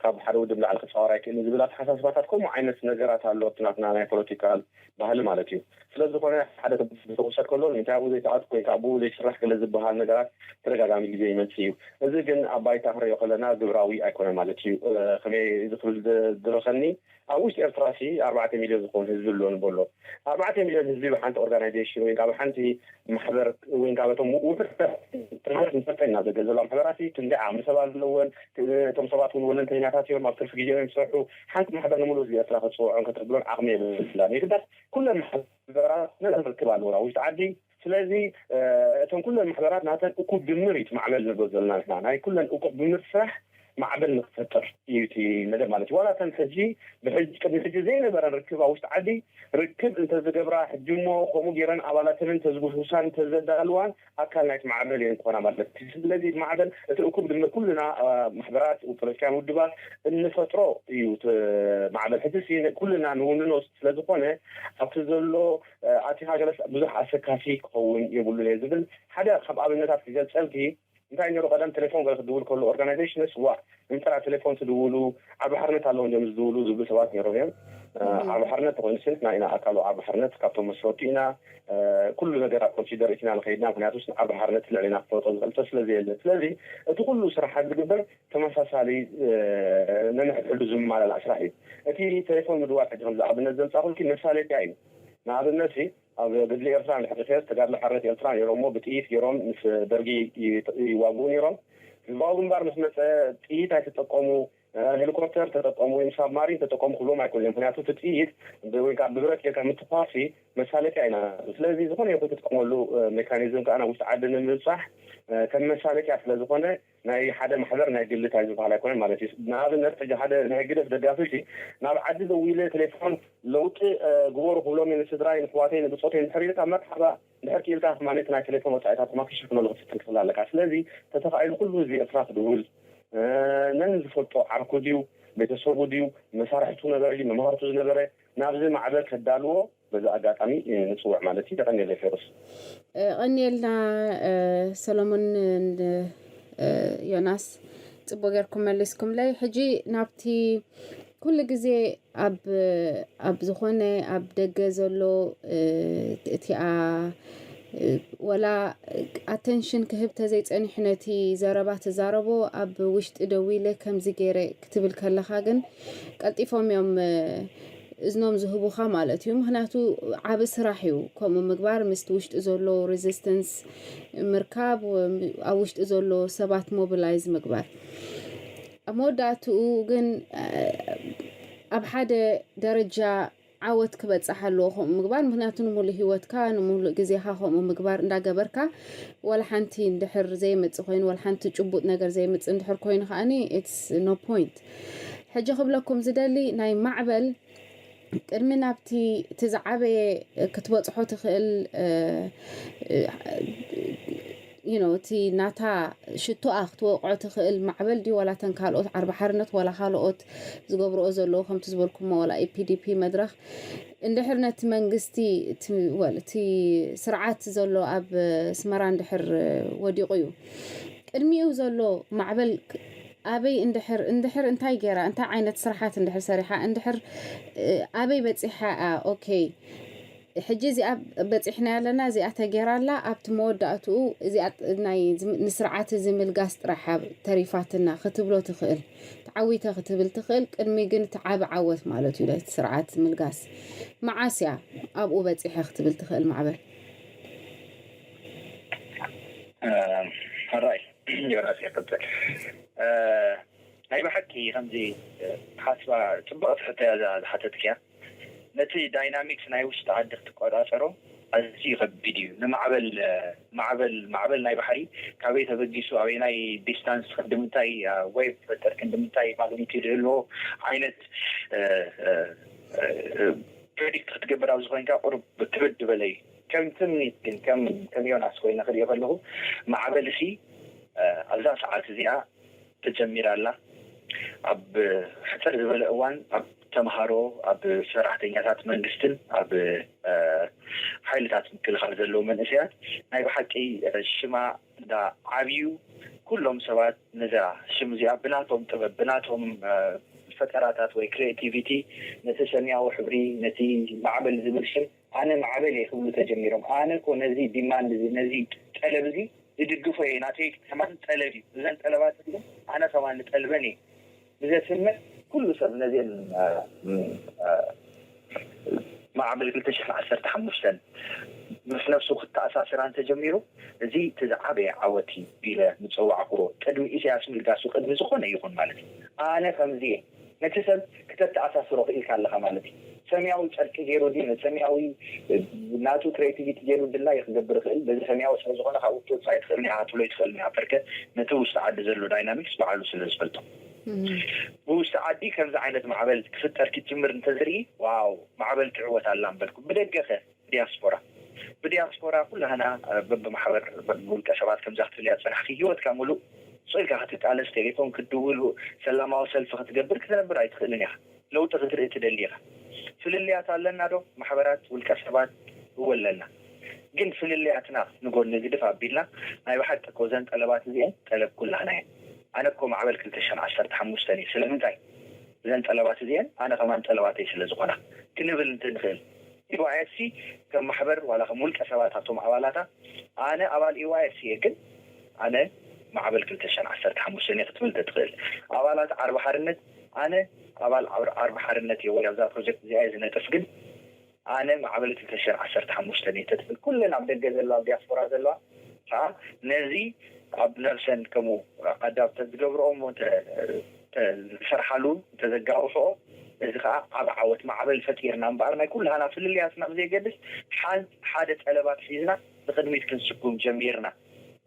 ካብ ሓደ ውድብ ላዕሊ ክጻወር ኣይክእልን ዝብል ኣተሓሳስባታት፣ ከምኡ ዓይነት ነገራት ኣሎ ኣብቲ ናትና ናይ ፖለቲካል ባህሊ ማለት እዩ። ስለ ዝኾነ ሓደ ክውሰድ ከሎ ንምንታይ ኣብኡ ዘይተኣትኩ ወይ ከዓ ብኡ ዘይስራሕ ገለ ዝበሃል ነገራት ተደጋጋሚ ግዜ ይመጽእ እዩ። እዚ ግን ኣብ ባይታ ክንሪኦ ከለና ግብራዊ ኣይኮነን ማለት እዩ። እ፣ ከመይ እዚ ክብል ዝ-፣ ዝደረኸኒ፣ ኣብ ውሽጢ ኤርትራ ሲ ኣርባዕተ ሚልዮን ዝኸውን ህዝቢ ኣሎ ንበሎ። ኣርባዕተ ሚልዮን ህዝቢ ብሓንቲ ኦርጋናይዜሽን ወይ ከዓ ብሓንቲ ማሕበር ወይ ከዓ በቶም ውሑድ ተማሃርቲ ንፈልጠ ኢና፣ ኣብ ደገ ዘለዋ ማሕበራት ክንደይ ዓቕሚ ሰብ ኣለወን፣ እቶም ሰባት እውን ወለንተኛታት እዮም፣ ኣብ ትርፊ ግዜኦም እዮም ዝሰርሑ። ሓንቲ ማሕበር ንምሉእ ህዝቢ ኤርትራ ክትፅውዖን ከተብሎን ዓቕሚ የብላን። የግዳስ ኩለን ማሕበራት ነን ርክብ ኣለወን ኣብ ውሽጢ ዓዲ። ስለዚ፣ እ፣ እተን ኩለን ማሕበራት ናተን እኩብ ድምር እዩ እቲ ማዕበል ንብሎ ዘለና ንሕና። ናይ ኩለን እኩብ ድምር ስራሕ ማዕበል ንክፈጥር እዩ እቲ መደብ ማለት እዩ። ዋላ እተን ሕጂ፣ ብሕጂ፣ ቅድሚ ሕጂ ዘይነበረን ርክብ ኣብ ውሽጢ ዓዲ ርክብ እንተዝገብራ፣ ሕጂ እሞ ከምኡ ገይረን ኣባላተንን እንተዝጉስጉሳን እንተዘዳልዋን ኣካል ናይቲ ማዕበል እየን ክኾና ማለት እዩ። ስለዚ እቲ ማዕበል እቲ እኩብ ድምር ኩልና፣ እ፣ ማሕበራት፣ ፖለቲካውያን ውድባት እንፈጥሮ እዩ እቲ ማዕበል። ሕጂ ሲ ኩልና ንውንኖ ስለ ዝኾነ ኣብቲ ዘሎ፣ እ፣ ኣቲኻ ገለስ ብዙሕ ኣሰካፊ ክኸውን የብሉን እየ ዝብል ሓደ ካብ ኣብነታት ክገልጸልኪ። እንታይ ነይሩ ቀደም ቴሌፎን ገለ ክድውል ከሎ ኦርጋናይዜሽንስ ዋ እንተራ ቴሌፎን ትድውሉ ዓርቢ ሓርነት ኣለዉ እንዲዮም ዝድውሉ ዝብሉ ሰባት ነይሮም እዮም። እ፣ እም። ዓርቢ ሓርነት ተኾይኑ ስንትና ኢና ኣካሉ ዓርቢ ሓርነት ካብቶም መስረቱ ኢና። እ፣ ኩሉ ነገር ኣብ ኮንሲደር ኢትና ንኸይድና ምክንያቱ ዓርቢ ሓርነት ልዕሊና ክፈልጦ ዝኽእል ሰብ ስለ ዘየለ። ስለዚ እቲ ኩሉ ስራሕ ዝግበር ተመሳሳሊ፣ እ፣ ነንሕድሕዱ ዝመላላእ ስራሕ እዩ። እቲ ቴሌፎን ምድዋል ሕጂ ከምዚ ኣብነት ዘምጻእኩልኪ መሳለጥያ እዩ። ንኣብነት ሲ ኣብ ገድሊ ኤርትራ እንድሕር ሪኸስ ተጋድሎ ሓርነት ኤርትራ ነይሮሞ ብጥይት ገይሮም ምስ ደርጊ ይ-፣ ይዋግኡ ነይሮም። ህዝባዊ ግንባር ምስ መጸ ጥይት ኣይተጠቀሙ፣ እ፣ ሄሊኮፕተር ተጠቀሙ ወይም ሳብማሪን ተጠቀሙ ክብሎም ኣይኮነን። ምክንያቱ እቲ ጥይት ብ-፣ ወይ ከዓ ብብረት ጌርካ ምትኳሲ መሳለጥያ ኢና። ስለዚ ዝኾነ ይኹን ትጥቀመሉ፣ እ፣ ሜካኒዝም ከዓ ናብ ውሽጢ ዓዲ ንምብጻሕ፣ እ፣ ከም መሳለጥያ ስለ ዝኾነ ናይ ሓደ ማሕበር ናይ ግሊ እንታይ ዝበሃል ኣይኮነን ማለት እዩ። ንኣብነት ሕጂ ሓደ ናይ ህግደፍ ደጋፊ ሲ ናብ ዓዲ ደዊለ ቴሌፎን ለውጢ፣ እ፣ ግበሩ ክብሎም እየ ንስድራይ ንሕዋተይ ንብጾተይ እንድሕር ኢልካ መርሓባ እንድሕር ክኢልካ ከማን እቲ ናይ ቴሌፎን ወጻኢታት ድማ ክሽፍነሉ ክትፍትን ክኽእል ኣለካ። ስለዚ ተተኻኢሉ ኩሉ ህዝቢ ኤርትራ ክድውል፣ እ፣ ነን ዝፈልጦ ዓርኩ ድዩ ቤተሰቡ ድዩ መሳርሕቱ ነበረ ድዩ መምሃርቱ ዝነበረ ናብዚ ማዕበል ከዳልዎ በዚ ኣጋጣሚ፣ እ፣ ንጽውዕ ማለት እዩ። የቐንየለይ ፌሩስ። እ፣ ቀንየልና፣ እ፣ ሰሎሞን፣ ን-፣ እ፣ ዮናስ፣ ጽቡቅ ጌርኩም መሊስኩምለይ። ሕጂ ናብቲ ኩሉ ግዜ ኣብ፣ ኣብ ዝኾነ ኣብ ደገ ዘሎ፣ እ፣ እቲኣ፣ እ፣ ወላ ኣተንሽን ክህብ ተዘይጸኒሑ ነቲ ዘረባ ትዛረቦ ኣብ ውሽጢ ደው ኢለ ከምዚ ገይረ ክትብል ከለኻ ግን ቀልጢፎም እዮም፣ እ፣ እዝኖም ዝህቡኻ ማለት እዩ። ምኽንያቱ ዓቢ ስራሕ እዩ ከምኡ ምግባር፣ ምስቲ ውሽጢ ዘሎ ሬዚስተንስ ምርካብ፣ ወ-፣ ኣብ ውሽጢ ዘሎ ሰባት ሞቢላይዝ ምግባር። ኣብ መወዳእትኡ ግን፣ እ፣ ኣብ ሓደ ደረጃ ዓወት ክበጽሕ ኣለዎ ከምኡ ምግባር። ምኽንያቱ ንሙሉእ ህይወትካ፣ ንሙሉእ ግዜኻ ከምኡ ምግባር እንዳገበርካ፣ ዋላ ሓንቲ እንድሕር ዘይመጽእ ኮይኑ፣ ዋላ ሓንቲ ጭቡጥ ነገር ዘይመጽእ እንድሕር ኮይኑ ከኣኒ፣ it's no point። ሕጂ ክብለኩም ዝደሊ፣ ናይ ማዕበል ቅድሚ ናብቲ እቲ ዝዓበየ ክትበፅሖ ትኽእል you know እቲ ናታ ሽቶኣ ክትወቕዖ ትኽእል ማዕበል ድዩ ዋላ ተን ካልኦት ዓርቢ ሓርነት ዋላ ካልኦት ዝገብርኦ ዘለዉ ከምቲ ዝበልኩሞ ዋላ ኢፒዲፒ መድረኽ እንድሕር ነቲ መንግስቲ እቲ ስርዓት ዘሎ ኣብ ኣስመራ እንድሕር ወዲቑ እዩ ቅድሚኡ ዘሎ ማዕበል ኣበይ እንድሕር እንድሕር እንታይ ገይራ እንታይ ዓይነት ስርሓት እንድሕር ሰሪሓ እንድሕር ኣበይ በፂሓ okay ሕጂ እዚኣ በፂሕና ኣለና እዚኣ ተገይራ ኣላ ኣብቲ መወዳእትኡ እዚኣ ናይ ንስርዓት እዚ ምልጋስ ጥራሕ ተሪፋትና ክትብሎ ትኽእል ተዓዊተ ክትብል ትኽእል ቅድሚ ግን እቲ ዓቢ ዓወት ማለት እዩ እቲ ስርዓት ምልጋስ መዓስ እያ ኣብኡ በፂሐ ክትብል ትኽእል ማዕበል ሕራይ ዮናስ ይቅፅል ናይ ብሓቂ ከምዚ ሓስባ ፅቡቅ ትሕተያ ዝሓተትክያ ነቲ ዳይናሚክስ ናይ ውሽጢ ዓዲ ክትቆፃፀሮ ኣዝዩ ከቢድ እዩ ንማዕበል ማዕበል ማዕበል ናይ ባሕሪ ካበይ ተበጊሱ ኣበይ ናይ ዲስታንስ ክንድምንታይ ወይ ፈጠር ክንድምንታይ ማግኒቲድ ህልዎ ዓይነት ፕሬዲክት ክትገብር ኣብ ዝኾንካ ቁሩብ ክብድ ዝበለ እዩ ከም ትምኒት ግን ከም ከም ዮናስ ኮይነ ክሪኦ ከለኹ ማዕበል ሲ ኣብዛ ሰዓት እዚኣ ተጀሚራ ኣላ ኣብ ሕፅር ዝበለ እዋን ኣብ ተምሃሮ ኣብ ሰራሕተኛታት መንግስትን ኣብ ሓይልታት ምክልኻል ዘለዉ መንእሰያት ናይ ብሓቂ ሽማ እንዳ ዓብዩ ኩሎም ሰባት ነዛ ሽም እዚኣ ብናቶም ጥበብ ብናቶም ፈጠራታት ወይ ክሬቲቪቲ ነቲ ሰማያዊ ሕብሪ ነቲ ማዕበል ዝብል ሽም ኣነ ማዕበል እየ ክብሉ ተጀሚሮም ኣነ ኮ ነዚ ዲማንድ እዚ ነዚ ጠለብ እዚ ዝድግፎ እየ ናተይ ከማን ጠለብ እዩ እዘን ጠለባት እዚኦም ኣነ ከማን ጠልበን እየ ብዘስምዕ ኩሉ ሰብ ነዚአን ማዕበል ክልተ ሽሕን ዓሰርተ ሓሙሽተን ምስ ነብሱ ክተኣሳስራ እንተጀሚሩ እዚ እቲ ዝዓበየ ዓወት እዩ ኢለ ምፀዋዕክዎ ቅድሚ ኢሳያስ ምልጋሱ ቅድሚ ዝኾነ ይኹን ማለት እዩ ኣነ ከምዚ እየ ነቲ ሰብ ክተተኣሳስሮ ክኢልካ ኣለኻ ማለት እዩ ሰማያዊ ጨርቂ ገይሩ ድዩ ሰማያዊ ናቱ ክሬቲቪቲ ገይሩ ድላዩ ክገብር ይኽእል በዚ ሰማያዊ ስለ ዝኾነ ካብኡ ክትወፅእ ኣይትኽእልን ኢኻ ክትብሎ ኣይትኽእልን ኢኻ በርከ ነቲ ውሽጢ ዓዲ ዘሎ ዳይናሚክስ ባዕሉ ስለ ዝፈልጦ ብውሽጢ ዓዲ ከምዚ ዓይነት ማዕበል ክፍጠር ክትጅምር እንተዝርኢ ዋው ማዕበል ትዕወት ኣላ ምበልኩ ብደገኸ ዲያስፖራ ብዲያስፖራ ኩላህና በብማሕበር በብውልቀ ሰባት ከምዛ ክትብልያ ዝፀናሕኪ ሂወትካ ሙሉእ ስቕ ኢልካ ክትቃለስ ቴሌፎን ክትድውል ሰላማዊ ሰልፊ ክትገብር ክትነብር ኣይትኽእልን ኢኻ ለውጢ ክትርኢ ትደሊ ኢኻ ፍልልያት ኣለና ዶ ማሕበራት ውልቀ ሰባት እወ ኣለና ግን ፍልልያትና ንጎኒ ግድፍ ኣቢልና ናይ ብሓቂ እኮ እዘን ጠለባት እዚአን ጠለብ ኩላህና እየን ኣነ እኮ ማዕበል ክልተ ሽሕን ዓሰርተ ሓሙሽተን እየ ስለምንታይ እዘን ጠለባት እዚአን ኣነ ከማን ጠለባተይ ስለ ዝኾና ክንብል እንትንኽእል ኢዋይኤፍሲ ከም ማሕበር ዋላ ከም ውልቀ ሰባት ኣቶም ኣባላታ ኣነ ኣባል ኢዋይኤፍሲ እየ ግን ኣነ ማዕበል ክልተ ሽሕን ዓሰርተ ሓሙሽተን እየ ክትብል ተትኽእል ኣባላት ዓርቢ ሓርነት ኣነ ኣባል ዓርቢ ሓርነት እየ ወይ ኣብዛ ፕሮጀክት እዚኣ እየ ዝነጥፍ ግን ኣነ ማዕበል ክልተ ሽሕን ዓሰርተ ሓሙሽተን እየ ተትብል ኩለን ኣብ ደገ ዘለዋ ኣብ ዲያስፖራ ዘለዋ ከዓ ነዚ ኣብ ነብሰን ከምኡ ኣዳብ ተዝገብርኦ እሞ ዝሰርሓሉ እንተዘጋውሕኦ እዚ ከዓ ዓብ ዓወት ማዕበል ፈጢርና እምበኣር ናይ ኩላህና ፍልልያትና ብዘይገድስ ሓደ ጠለባት ሒዝና ንቅድሚት ክንስጉም ጀሚርና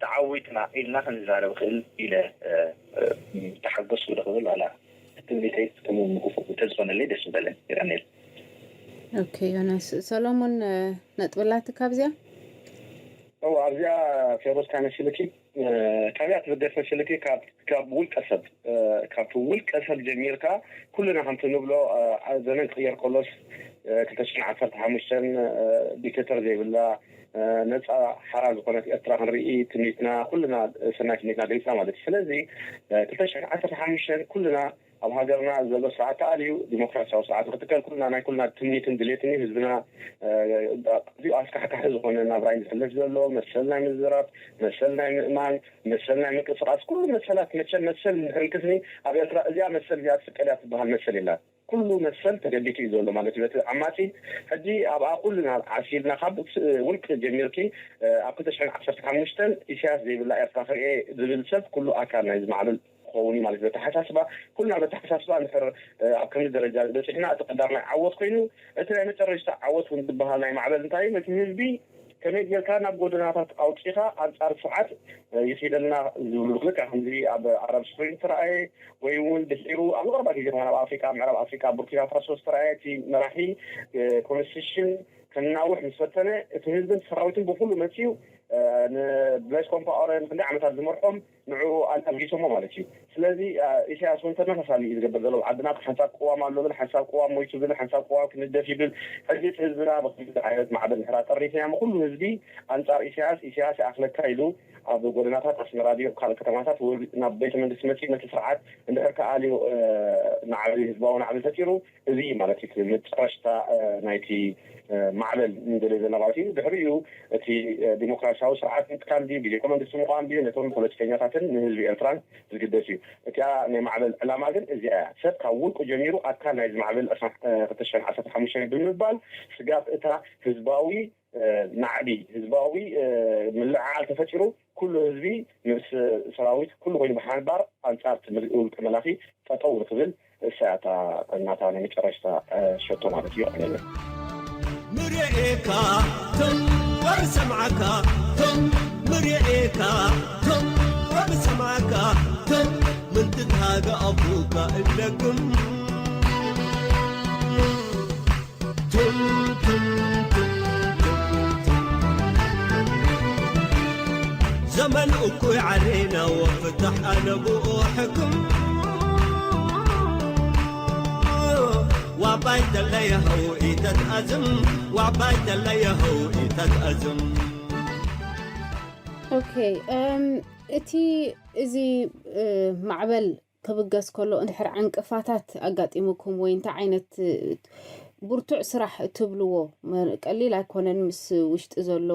ተዓዊትና ኢልና ክንዛረብ ክእል ኢለ ተሓገዝኩ ዶ ክብል ዋላ ትንቢተይ ከም ምክፉእ እንተዝኾነለይ ደስ ምበለን ይረኔል ኦኬ ዮናስ ሰሎሞን ነጥብላትካ ኣብዚኣ እው ኣብዚኣ ፌሮዝ ካነሽልኪ ካበያ ትብገስ መሽልኪ ካብ ውልቀ ሰብ ካብ ውልቀ ሰብ ጀሚርካ ኩልና ከምቲ ንብሎ ዘመን ክቅየር ከሎስ ክልተ ሽሕን ዓሰርተ ሓሙሽተን ዲክተተር ዘይብላ ነፃ ሓራ ዝኾነት ኤርትራ ክንርኢ ትምኒትና ኩልና ሰናይ ትምኒትና ገሊፅና ማለት እዩ ስለዚ ክልተ ሽሕን ዓሰርተ ሓሙሽተን ኩልና ኣብ ሃገርና ዘሎ ስርዓት ተኣልዩ ዲሞክራሲያዊ ስርዓት ንክትከል ኩልና ናይ ኩልና ትምኒትን ድሌትን እዩ ህዝብና ኣዝዩ ኣስካሕካሒ ዝኾነ ናብራ እዩ ዝሕልፍ ዘሎ መሰል ናይ ምዝራብ መሰል ናይ ምእማን መሰል ናይ ምንቅስቃስ ኩሉ መሰላት መቸም መሰል እንድሕር እንክስኒ ኣብ ኤርትራ እዚኣ መሰል እዚኣ ትፍቀድ እያ ትበሃል መሰል የላን ኩሉ መሰል ተገቢቱ እዩ ዘሎ ማለት እዩ በቲ ዓማፂ ሕጂ ኣብኣ ኩልና ዓሲልና ካብ ውልቂ ጀሚርኪ ኣብ ክልተ ሽሕን ዓሰርተ ሓሙሽተን ኢሳያስ ዘይብላ ኤርትራ ክርኤ ዝብል ሰብ ኩሉ ኣካል ናይዚ ማዕበል ክኸውን እዩ ማለት እዩ። በተሓሳስባ ኩልና በተሓሳስባ እንድሕር ኣብ ከምዚ ደረጃ በፂሕና እቲ ቀዳማይ ዓወት ኮይኑ እቲ ናይ መጨረሽታ ዓወት እውን ዝበሃል ናይ ማዕበል እንታይ እዩ ነቲ ህዝቢ ከመይ ጌርካ ናብ ጎደናታት ኣውፂኻ ኣንፃር ስርዓት ይኽደልና ዝብሉ፣ ልክዕ ከምዚ ኣብ ኣረብ ስፕሪንግ ተረኣየ፣ ወይ እውን ድሒሩ ኣብ ቀረባ ግዜ ኣብ ኣፍሪቃ፣ ምዕራብ ኣፍሪቃ፣ ቡርኪና ፋሶ ዝተረኣየ፣ እቲ መራሒ ኮንስቲቱሽን ከናውሕ ምስ ፈተነ፣ እቲ ህዝብን ሰራዊትን ብኩሉ መፅዩ፣ ንብላይስ ኮምፓወረን ክንደይ ዓመታት ዝመርሖም ንዕኡ ኣናጊሶሞ ማለት እዩ። ስለዚ ኢሳያስ እውን ተመሳሳሊ እዩ ዝገብር ዘሎ። ዓድና ሓንሳብ ቅዋም ኣሎ ብል፣ ሓንሳብ ቅዋም ሞይቱ ብል፣ ሓንሳብ ቅዋም ክንደፍ ይብል። ሕዚ እቲ ህዝብና ብክልተ ዓይነት ማዕበል ንሕራ ጠሪፍናዮ፣ ኩሉ ህዝቢ ኣንፃር ኢሳያስ፣ ኢሳያስ ይኣኽለካ ኢሉ ኣብ ጎደናታት ኣስመራ ድዩ ካልእ ከተማታት ናብ ቤተ መንግስቲ መፅኡ ነቲ ስርዓት እንድሕር ከኣልዩ ናዕቢ፣ ህዝባዊ ናዕቢ ፈጢሩ። እዚ ማለት እቲ መጨረሽታ ናይቲ ማዕበል ንደልዮ ዘለና ማለት እዩ። ድሕሪኡ እቲ ዲሞክራሲያዊ ስርዓት ምትካል ድዩ፣ ብዘይኮ መንግስቲ ምቋም ድዩ፣ ነቶም ፖለቲከኛታትን ንህዝቢ ኤርትራን ዝግደስ እዩ። እቲኣ ናይ ማዕበል ዕላማ ግን እዚኣ እያ። ሰብ ካብ ውልቁ ጀሚሩ ኣካል ናይዚ ማዕበል ክልተ ሽሕን ዓሰርተ ሓሙሽተን ብምባል ስጋብ እታ ህዝባዊ ናዕቢ፣ ህዝባዊ ምልዕዓል ተፈጢሩ፣ ኩሉ ህዝቢ ምስ ሰራዊት ኩሉ ኮይኑ ብሓንባር ኣንጻር እቲ ውልቀ መላኺ ጠጠው ንክብል፣ እሳ እታ እናታ ናይ መጨረሽታ ሸቶ ማለት እዩ። ኣነ ምርኤካ ቶም ወር ሰምዓካ ቶም ምርኤካ ቶም ወር ሰምዓካ ቶም ምንትታገ ኣፉካ እለግም ዘመን እኩይ ዓሌና ወፍታሕ ኣነ ብኡ ሕክም ዋባይ ተለየኸው ኢተትኣዝም ዋባይ ተለየኸው ኢተትኣዝም ኦኬ እም፣ እቲ እዚ እ፣ ማዕበል ክብገስ ከሎ እንድሕር ዕንቅፋታት ኣጋጢሙኩም ወይ እንታይ ዓይነት እ፣ ብርቱዕ ስራሕ እትብልዎ መ- ቀሊል ኣይኮነን ምስ ውሽጢ ዘሎ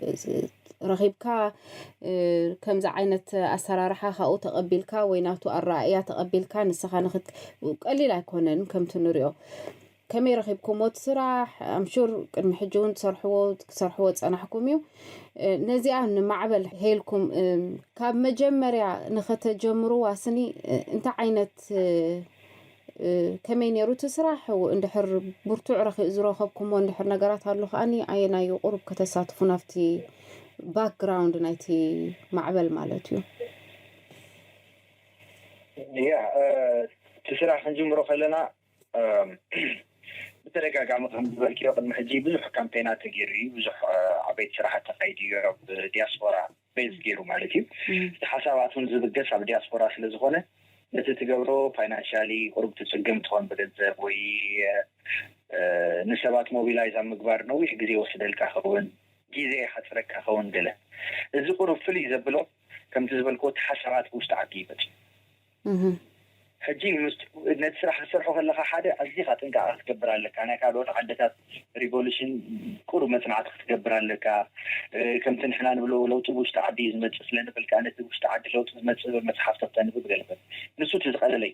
እ፣ ረኺብካ እ፣ ከምዚ ዓይነት ኣሰራርሓ ካብኡ ተቐቢልካ ወይ ናቱ ኣረኣእያ ተቐቢልካ ንስኻ ንክት ቀሊል ኣይኮነን ከምቲ ንሪኦ ከመይ ረኺብኩሞ እቲ ስራሕ ኣምሹር ቅድሚ ሕጂ እውን ትሰርሕዎ ክሰርሕዎ ዝፀናሕኩም እዩ ነዚኣ ንማዕበል ሄልኩም ካብ መጀመርያ ንኸተጀምርዋ ስኒ እንታይ ዓይነት ከመይ ነይሩ እቲ ስራሕ እንድሕር ብርቱዕ ዝረኸብኩሞ እንድሕር ነገራት ኣሎ ከዓኒ ኣየናዩ ቁሩብ ከተሳትፉ ናብቲ ባክግራውንድ ናይቲ ማዕበል ማለት እዩ ያ እቲ ስራሕ ክንጅምሮ ከለና ብተደጋጋሚ ከም ዝበልክዮ ቅድሚ ሕጂ ብዙሕ ካምፔናት ተገይሩ እዩ ብዙሕ ዓበይቲ ስራሓት ተካይዱ እዩ ኣብ ዲያስፖራ ቤዝ ገይሩ ማለት እዩ እቲ ሓሳባት እውን ዝብገስ ኣብ ዲያስፖራ ስለዝኮነ ነቲ ትገብሮ ፋይናንሻሊ ቁሩብ ትፅገም ትኾን ብገንዘብ ወይ ንሰባት ሞቢላይዝ ኣብ ምግባር ነዊሕ ግዜ ወስደልካ ኸውን ግዜ ይሓፅረካ ኸውን ገለ እዚ ቁሩብ ፍልይ ዘብሎ ከምቲ ዝበልክዎ እቲ ሓሳባት ብውሽጢ ዓዲ ይመፅእ ሕጂ ነቲ ስራሕ ክትሰርሖ ከለካ ሓደ ኣዚካ ጥንቃቐ ክትገብር ኣለካ ናይ ካልኦት ዓድታት ሪቮሉሽን ቁሩብ መፅናዕቲ ክትገብር ኣለካ ከምቲ ንሕና ንብሎ ለውጢ ብውሽጢ ዓዲ እዩ ዝመፅእ ስለንብል ከዓ ነቲ ውሽጢ ዓዲ ለውጢ ዝመፅእ መፅሓፍ ተተንብብ ገለበት ንሱ እቲ ዝቀለለይ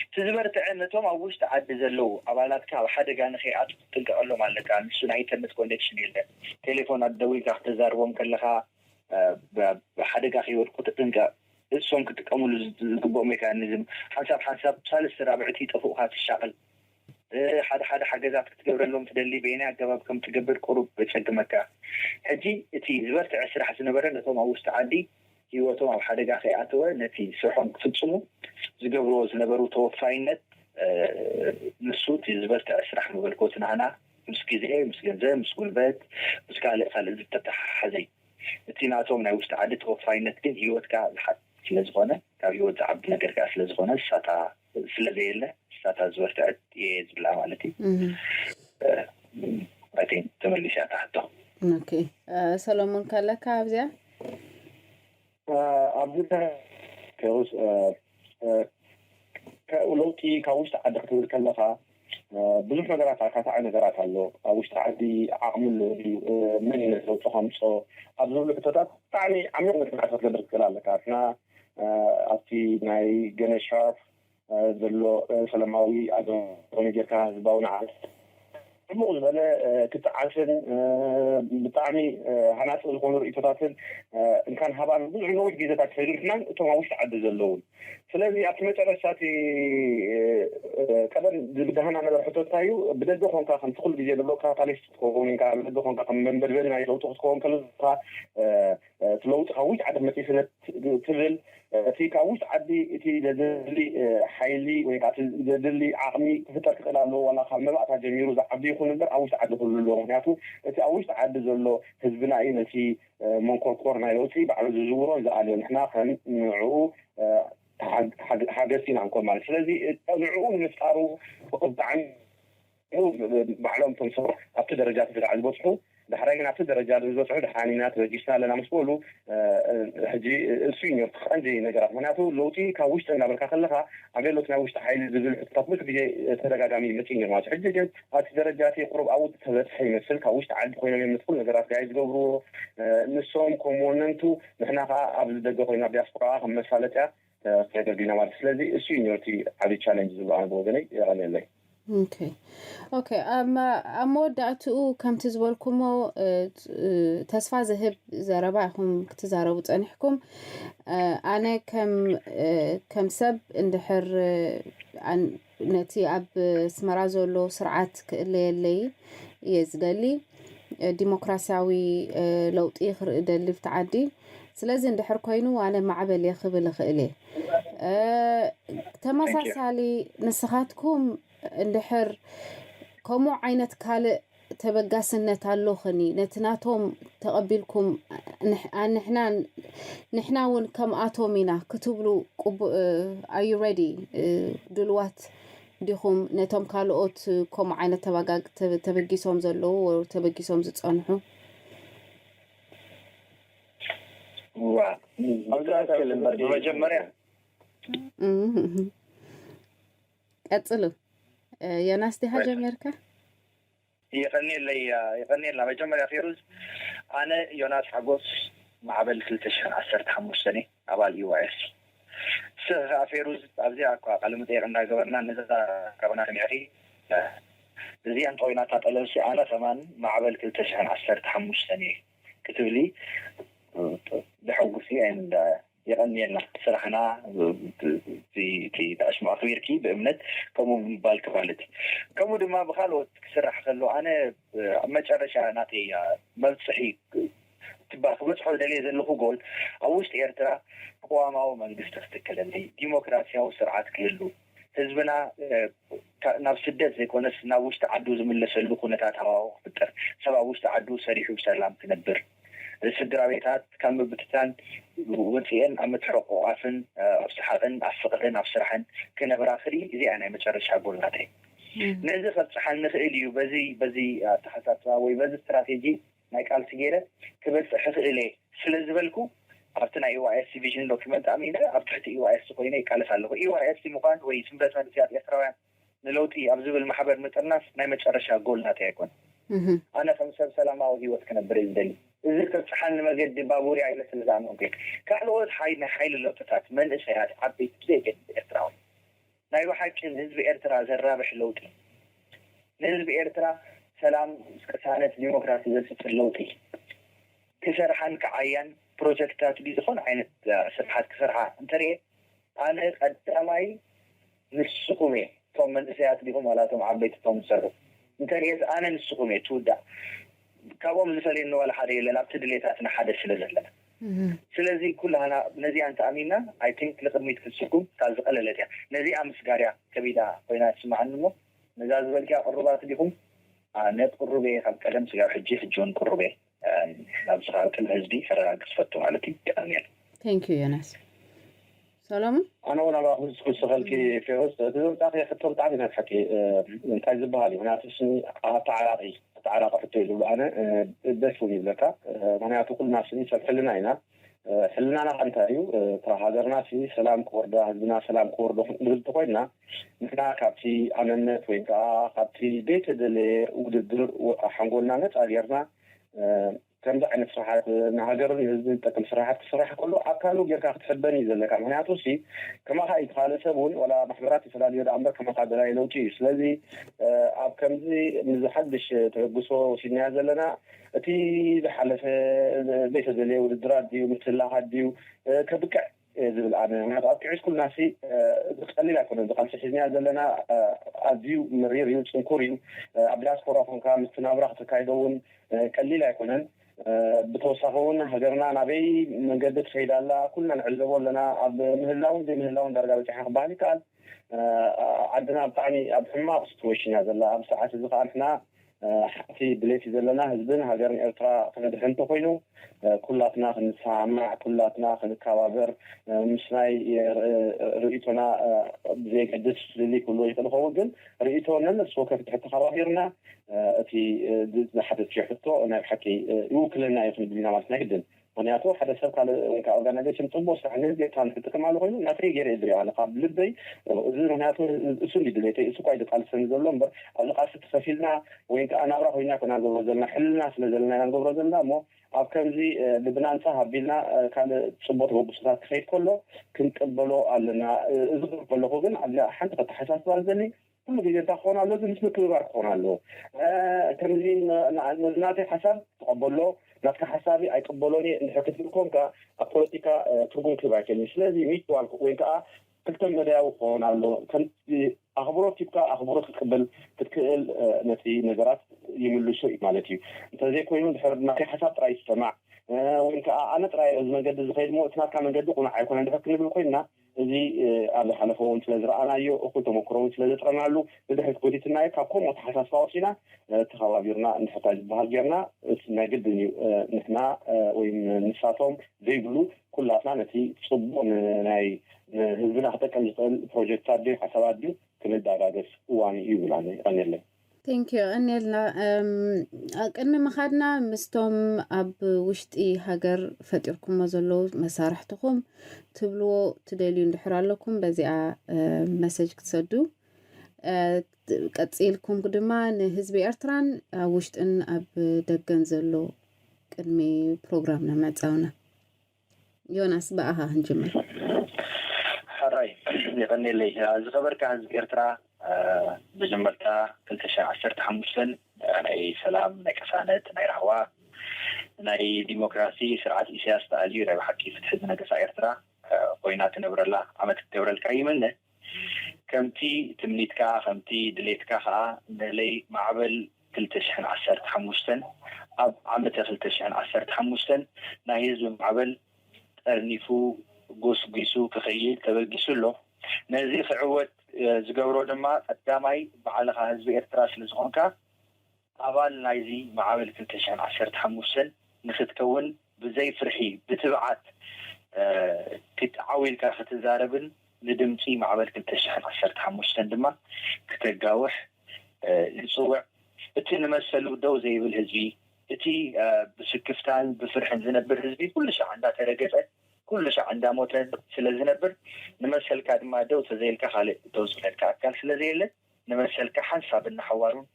እቲ ዝበርትዐ ነቶም ኣብ ውሽጢ ዓዲ ዘለዉ ኣባላትካ ኣብ ሓደጋ ንከይኣትዉ ክትጥንቀቐሎም ኣለካ ንሱ ናይ ኢንተርነት ኮኔክሽን የለን ቴሌፎን ኣደዊልካ ክተዛርቦም ከለካ ብሓደጋ ከይወድቁ ትጥንቀቕ እሶም ክጥቀምሉ ዝግብኦም ሜካኒዝም ሓንሳብ ሓንሳብ ሳልስቲ ራብዕቲ ጠፉእካ ትሻቐል ሓደ ሓደ ሓገዛት ክትገብረሎም ትደሊ በየናይ ኣገባብ ከም ትገብር ቁሩብ የፀግመካ ሕጂ እቲ ዝበርትዐ ስራሕ ዝነበረ ነቶም ኣብ ውሽጢ ዓዲ ህይወቶም ኣብ ሓደጋ ከይኣተወ ነቲ ስርሖም ክፍፅሙ ዝገብርዎ ዝነበሩ ተወፋይነት ንሱ እቲ ዝበርትዐ ስራሕ ምበልኮ እቲ ናህና ምስ ግዜ ምስ ገንዘብ ምስ ጉልበት ምስ ካልእ ካልእ ዝተተሓሓዘ እዩ እቲ ናቶም ናይ ውሽጢ ዓዲ ተወፋይነት ግን ህይወትካ ዝሓት ስለዝኾነ ካብ ህይወት ዝዓቢ ነገር ከዓ ስለዝኾነ እሳታ ስለዘየለ እሳታ ዝበርትዐት እየ ዝብላ ማለት እዩ ተመሊስያ ተሓቶ ሰሎሞን ካለካ ኣብዚኣ ኣብዚ ለውጢ ካብ ውሽጢ ዓዲ ክትብል ከለካ ብዙሕ ነገራት ኣካታዒ ነገራት ኣሎ ኣብ ውሽጢ ዓዲ ዓቕሚ ኣሎ ድዩ መን ለውጢ ከምፆ ኣብ ዝብሉ ሕቶታት ብጣዕሚ ዓሚቕ መፅናዕቲ ክትገብር ትክእል ኣለካ እና ኣብቲ ናይ ገነ ሻርፕ ዘሎ ሰላማዊ ኣገባብ ጌርካ ህዝባዊ ንዓት ዕሙቕ ዝበለ ክትዓትን ብጣዕሚ ሃናፂ ዝኾኑ ርእቶታትን እንካን ሃባን ብዙሕ ነዊሕ ግዜታት ከይዱ ንሕናን እቶም ኣብ ውሽጢ ዓዲ ዘለውን ስለዚ ኣብቲ መጨረሻ እቲ ቀደም ዝብድሃና ነበረ ሕቶ እንታይ እዩ? ብደገ ኮንካ ከምቲ ኩሉ ግዜ ንብሎ ካታሊስት ክትከውን ኢንካ፣ ብደገ ኮንካ ከም መንበድበዲ ናይ ለውጢ ክትከውን ከለካ እቲ ለውጢ ካብ ውሽጢ ዓዲ ክመፅእ ስለ ትብል እቲ ካብ ውሽጢ ዓዲ እቲ ዘድሊ ሓይሊ ወይ ከዓ ዘድሊ ዓቕሚ ክፍጠር ክኽእል ኣለዎ። ዋላ ካብ መባእታ ጀሚሩ ዝዓቢ ይኹን እምበር ኣብ ውሽጢ ዓዲ ክህሉ ኣለዎ። ምክንያቱ እቲ ኣብ ውሽጢ ዓዲ ዘሎ ህዝብና እዩ ነቲ መንኮርኮር ናይ ለውጢ ባዕሉ ዝዝውሮ ዝኣልዮ። ንሕና ከም ንዕኡ ሓገዝቲ ኢና ንኮን ማለት። ስለዚ ንዕኡ ንምፍጣሩ ብጣዕሚ ባዕሎም እቶም ሰብ ኣብቲ ደረጃ እቲ ስራሕ ዝበፅሑ፣ ዳሕራይ ግን ኣብቲ ደረጃ ዝበፅሑ ደሓኒና ተበጊስና ኣለና ምስ በሉ ሕጂ እሱ እዩ ነቲ ቀንዲ ነገራት። ምክንያቱ ለውጢ ካብ ውሽጢ እናበልካ ከለካ ኣበይ ኣሎ ናይ ውሽጢ ሓይሊ ዝብል ሕቶታት ብዙሕ ግዜ ተደጋጋሚ ይመፅእ ነይሩ ማለት እዩ። ሕጂ ግን ኣብቲ ደረጃ እቲ ቁሩብ ኣብኡ ተበፅሐ ይመስል። ካብ ውሽጢ ዓዲ ኮይኖም እዮም ነቲ ኩሉ ነገራት ጋይ ዝገብርዎ። ንሶም ከም ወነንቱ ንሕና ከዓ ኣብዚ ደገ ኮይና ዲያስፖራ ከም መሳለጥያ ከነገልግል ኢና ማለት እዩ። ስለዚ እሱ እዩ ነቲ ዓብዪ ቻለንጅ ዝብሎ ኣነ ብወገነይ የቐንየለይ። ኦኬ ኦኬ ኣብ መ- ኣብ መወዳእትኡ ከምቲ ዝበልኩሞ እ፣ እ፣ ተስፋ ዝህብ ዘረባ ኢኹም ክትዛረቡ ጸኒሕኩም። እ፣ ኣነ ከም እ፣ ከም ሰብ እንድሕር እ፣ ኣን- ነቲ ኣብ ኣስመራ ዘሎ ስርዓት ክእለየለይ እየ ዝደሊ። እ፣ ዲሞክራሲያዊ እ፣ ለውጢ ክርኢ ደሊ ብቲ ዓዲ። ስለዚ እንድሕር ኮይኑ ኣነ ማዕበል እየ ክብል እኽእል እየ። እ፣ ተመሳሳሊ ንስኻትኩም እንድሕር ከምኡ ዓይነት ካልእ ተበጋስነት ኣሎኽኒ ነቲ ናቶም ተቐቢልኩም ንሕ- ንሕና ንሕና እውን ከምኣቶም ኢና ክትብሉ ቅቡ- are you ready ድልዋት ዲኹም ነቶም ካልኦት ከምኡ ዓይነት ተበጋግ- ተበ- ተበጊሶም ዘለዉ ወይ ተበጊሶም ዝጸንሑ ዋ ኣብዚ ኣትክል እምበር ብመጀመርያ እም። ቀጽሉ ዮናስ ዲኻ ጀሚርካ ይቀኒለይ ይቀኒልና መጀመርያ ፌሩዝ ኣነ ዮናስ ሓጎስ ማዕበል ክልተ ሽሕን ዓሰርተ ሓሙሽተን እየ ኣባል ዩ ዋይ ኤስ ንስኺ ከዓ ፌሩዝ ኣብዚኣ እኳ ቃለ መጠየቅ እንዳገበርና ነዛ ቀረበና ሰሚዕኺ እዚኣ እንተኮይና እታ ጠለብሲ ኣነ ከማን ማዕበል ክልተ ሽሕን ዓሰርተ ሓሙሽተን እየ ክትብሊ ዘሐጉስ እዩ and የቐንየልና ስራሕና እቲ ተዕሽሙ ኣኽቢርኪ ብእምነት ከምኡ ምባልኪ ማለት እዩ። ከምኡ ድማ ብካልኦት ክስራሕ ከሎ ኣነ ኣብ መጨረሻ ናተይ መብፅሒ ትባ ክበፅሖ ደልየ ዘለኹ ጎል ኣብ ውሽጢ ኤርትራ ቅዋማዊ መንግስቲ ክትከለለይ ዲሞክራሲያዊ ስርዓት ክህሉ ህዝብና ናብ ስደት ዘይኮነስ ናብ ውሽጢ ዓዱ ዝምለሰሉ ኩነታት ሃዋሁ ክፍጠር፣ ሰብ ኣብ ውሽጢ ዓዱ ሰሪሑ ብሰላም ክነብር፣ ስድራ ቤታት ካብ ምብትታን ወፂኤን ኣብ ምትሕቑቓፍን ኣብ ሰሓቕን ኣብ ፍቕርን ኣብ ስራሕን ክነብራ ክርኢ እዚኣ ናይ መጨረሻ ጎል ናተይ። ነዚ ከብፅሓ ንኽእል እዩ በዚ በዚ ኣተሓሳስባ ወይ በዚ ስትራቴጂ ናይ ቃልሲ ገይረ ክበፅሕ እኽእል እየ ስለ ዝበልኩ ኣብቲ ናይ ኢዋይኤስ ቪዥን ዶክመንት ኣሚነ ኣብ ትሕቲ ኢዋይኤስ ኮይነ ይቃለስ ኣለኹ። ኢዋይኤስ ምዃን ወይ ስምረት መንእሰያት ኤርትራውያን ንለውጢ ኣብ ዝብል ማሕበር ምጥርናፍ ናይ መጨረሻ ጎል ናተይ ኣይኮነን። ኣነ ከም ሰብ ሰላማዊ ህይወት ክነብር እየ ዝደሊ። እዚ ከብፅሓኒ መገዲ ባቡር እያ ኢለ ስለ ዝኣመንኩ እየ። ካልኦት ሓይ ናይ ሓይሊ ለውጥታት መንእሰያት ዓበይቲ ብዘየገድስ ኤርትራዊ ናይ ብሓቂ ንህዝቢ ኤርትራ ዘራብሕ ለውጢ ንህዝቢ ኤርትራ ሰላም ቅሳነት ዲሞክራሲ ዘስፍን ለውጢ ክሰርሓን ክዓያን ፕሮጀክትታት ድዩ ዝኾነ ዓይነት ስርሓት ክሰርሓ እንተርየ ኣነ ቀዳማይ ንስኹም እየ እቶም መንእሰያት ዲኹም ዋላ እቶም ዓበይቲ እቶም ዝሰርሑ እንተርየስ ኣነ ንስኹም እየ ትውዳእ ካብኦም ዝፈልየኒ ዋላ ሓደ የለን ኣብቲ ድሌታትና ሓደ ስለ ዘለና ስለዚ ኩላህና ነዚኣ እንተኣሚና ኣይ ቲንክ ንቅድሚት ክትስጉም እታ ዝቀለለት እያ ነዚኣ ምስጋርያ ከቢዳ ኮይና ትስምዓኒ እሞ ነዛ ዝበልክያ ቅሩባት ዲኹም ኣነ ቅሩብ እየ ካብ ቀደም ስጋብ ሕጂ ሕጂ እውን ቅሩብ እየ ናብዚ ከባቢ ቅድሚ ህዝቢ ከረጋግፅ ፈቱ ማለት እዩ ቀኒል Thank you ዮናስ ሰሎሞን ኣነ እውን ኣብኣ ክውስኸልኪ ፌሮስ እቲ ዘምፃእኽዮ ሕቶ ብጣዕሚ ናይ ብሓቂ እንታይ ዝበሃል እዩ ምክንያቱ ስኒ ኣተዓራቂ ኣተዓራቂ ሕቶ እዩ ዝብሎ ኣነ ደስ እውን ይብለካ ምክንያቱ ኩልና ስኒ ሰብ ሕልና ኢና ሕልናና ከ እንታይ እዩ እታ ሃገርና ሲ ሰላም ክወርዳ ህዝብና ሰላም ክወርዶ ንብል ተኮይንና ንሕና ካብቲ ኣነነት ወይ ከዓ ካብቲ ዘይተደለየ ውድድር ሓንጎልና ነፃ ጌርና ከምዚ ዓይነት ስራሓት ንሃገርን ንህዝብን ዝጠቅም ስራሓት ክስራሕ ከሎ ኣካሉ ጌርካ ክትሕበን እዩ ዘለካ ምክንያቱ ሲ ከማኻ እዩ ተካለ ሰብ እውን ዋላ ማሕበራት ይፈላለዮ ዳ እምበር ከማኻ ደላይ ለውጢ እዩ ስለዚ ኣብ ከምዚ ንዝሓድሽ ተበግሶ ወሲድናዮ ዘለና እቲ ዝሓለፈ ዘይተደለየ ውድድራት ድዩ ምትላኻት ድዩ ከብቅዕ ዝብል ኣነ። ምክንያቱ ኣብ ክዕስ ኩልናሲ ቀሊል ኣይኮነን። ዝቃልሲ ሒዝና ዘለና ኣዝዩ መሪር እዩ፣ ፅንኩር እዩ። ኣብ ዲያስፖራ ኮንካ ምስቲ ናብራ ክትካይዶ እውን ቀሊል ኣይኮነን። ብተወሳኺ እውን ሃገርና ናበይ መንገዲ ትኸይድ ኣላ ኩልና ንዕዘቦ ኣለና። ኣብ ምህላውን ዘይምህላውን ዳርጋ በፂሓ ክበሃል ይከኣል። ዓድና ብጣዕሚ ኣብ ሕማቕ ሲትዌሽን እያ ዘላ። ኣብ ሰዓት እዚ ከዓ ንሕና ሓንቲ ድሌት እዩ ዘለና፣ ህዝብን ሃገርን ኤርትራ ክነድሕን እንተኮይኑ ኩላትና ክንሰማማዕ፣ ኩላትና ክንከባበር፣ ምስ ናይ ርእይቶና ብዘየገድስ ፍልልይ ክህልዎ ይኽእል ይኸውን፣ ግን ርእይቶ ነነፍሲ ወከፍ እንድሕር ተኸባቢርና እቲ ዝሓተትዮ ሕቶ ናይ ብሓቂ ይውክለና እዩ ክንብል ኢና ማለት ናይ ግድን። ምክንያቱ ሓደ ሰብ ካልእ ወይ ከዓ ኦርጋናይዜሽን ፅቡቅ ስራሕ ንህዝቢ ኤርትራ ንክጥቅም ኣሎ ኮይኑ ናተይ ገይረ እየ ዝሪኦ ኣነ ካብ ልበይ። እዚ ምክንያቱ እሱ እንዲ ድሌተይ እሱ እኳ እዩ ዝቃልሰኒ ዘሎ እምበር ኣብዚ ቃልሲ ተኸፊልና ወይ ከዓ ናብራ ኮይና ኮና ንገብሮ ዘለና ሕልና ስለ ዘለና ኢና ንገብሮ ዘለና እሞ ኣብ ከምዚ ልብና እንፃ ሃቢልና ካልእ ፅቡቅ ተበግሶታት ክኸይድ ከሎ ክንቅበሎ ኣለና። እዚ ክብል ከለኩ ግን ኣብዚ ሓንቲ ከተሓሳስባ ዝደሊ ኩሉ ግዜ እንታይ ክኾን ኣለዎ? እዚ ምስ ምክብባር ክኾን ኣለዎ። ከምዚ ናተይ ሓሳብ ተቐበሎ፣ ናትካ ሓሳብ ኣይቅበሎን እየ እንድሕር ክትብል ኮንካ ኣብ ፖለቲካ ትርጉም ክህብ ኣይክእልን። ስለዚ ሚቹዋል ወይ ከዓ ክልተ መዳያዊ ክኾን ኣለዎ። ከም ኣኽብሮት ሂብካ ኣኽብሮት ክትቅበል ክትክእል ነቲ ነገራት ይምልሶ እዩ ማለት እዩ። እንተዘይኮይኑ ድሕር ናተይ ሓሳብ ጥራይ ይሰማዕ ወይ ከዓ ኣነ ጥራይ እዚ መንገዲ ዝኸይድ ሞ እቲ ናትካ መንገዲ ቁኑዕ ኣይኮነን ድሕር ክንብል ኮይንና እዚ ኣብ ዝሓለፈ እውን ስለ ዝረኣናዮ እኩል ተመክሮ እውን ስለ ዘጥረናሉ ንድሕሪት ጎቲትናዮ ካብ ከምኡ ተሓሳስባ ወፂና ተኸባቢርና እንድሕታ ዝበሃል ጌርና ናይ ግድን እዩ ንሕና ወይ ንሳቶም ዘይብሉ ኩላትና ነቲ ፅቡቅ ናይ ህዝብና ክጠቀም ዝኽእል ፕሮጀክታት ድዩ ሓሳባት ድዩ ክንዳጋገፍ እዋን እዩ ይብል ኣነ። ይቀንየለይ። Thank you። ቀንየልና። ቅድሚ ምኻድና ምስቶም ኣብ ውሽጢ ሃገር ፈጢርኩሞ ዘለዉ መሳርሕትኹም ትብልዎ ትደልዩ እንድሕር ኣለኩም በዚኣ መሰጅ ክትሰዱ። ቀፂልኩም ድማ ንህዝቢ ኤርትራን ኣብ ውሽጥን ኣብ ደገን ዘሎ ቅድሚ ፕሮግራምና ምዕፃውና ዮናስ ብኣኻ ክንጅምር። ሕራይ የቐንየለይ። ዝኸበርካ ህዝቢ ኤርትራ፣ መጀመርታ ክልተ ሽሕን ዓሰርተ ሓሙሽተን ናይ ሰላም፣ ናይ ቅሳነት፣ ናይ ራህዋ፣ ናይ ዲሞክራሲ ስርዓት ኢሳያስ ተኣልዩ ናይ ብሓቂ ፍትሒ ዝነገሳ ኤርትራ ኮይና ትነብረላ ዓመት ክትገብረልካ ይምነ። ከምቲ ትምኒትካ ከምቲ ድሌትካ ከዓ ነለይ ማዕበል ክልተ ሽሕን ዓሰርተ ሓሙሽተን ኣብ ዓመተ ክልተ ሽሕን ዓሰርተ ሓሙሽተን ናይ ህዝቢ ማዕበል ጠርኒፉ ጎስጒሱ ክኸይድ ተበጊሱ ኣሎ። ነዚ ክዕወት ዝገብሮ ድማ ቀዳማይ ባዕልኻ ህዝቢ ኤርትራ ስለዝኾንካ ኣባል ናይዚ ማዕበል ክልተ ሽሕን ዓሰርተ ሓሙሽተን ንክትከውን ብዘይ ፍርሒ ብትብዓት ዓው ኢልካ ክትዛረብን ንድምፂ ማዕበል ክልተ ሽሕን ዓሰርተ ሓሙሽተን ድማ ክተጋውሕ ይፅውዕ። እቲ ንመሰሉ ደው ዘይብል ህዝቢ፣ እቲ ብስክፍታን ብፍርሕን ዝነብር ህዝቢ ኩሉ ሻዕ እንዳተረገፀ ኩሉ ሻዕ እንዳሞተ ስለ ዝነብር ንመሰልካ ድማ ደው ተዘይልካ ካልእ ደው ዝብለልካ ኣካል ስለ ዘየለ ንመሰልካ ሓንሳብ እናሓዋሩን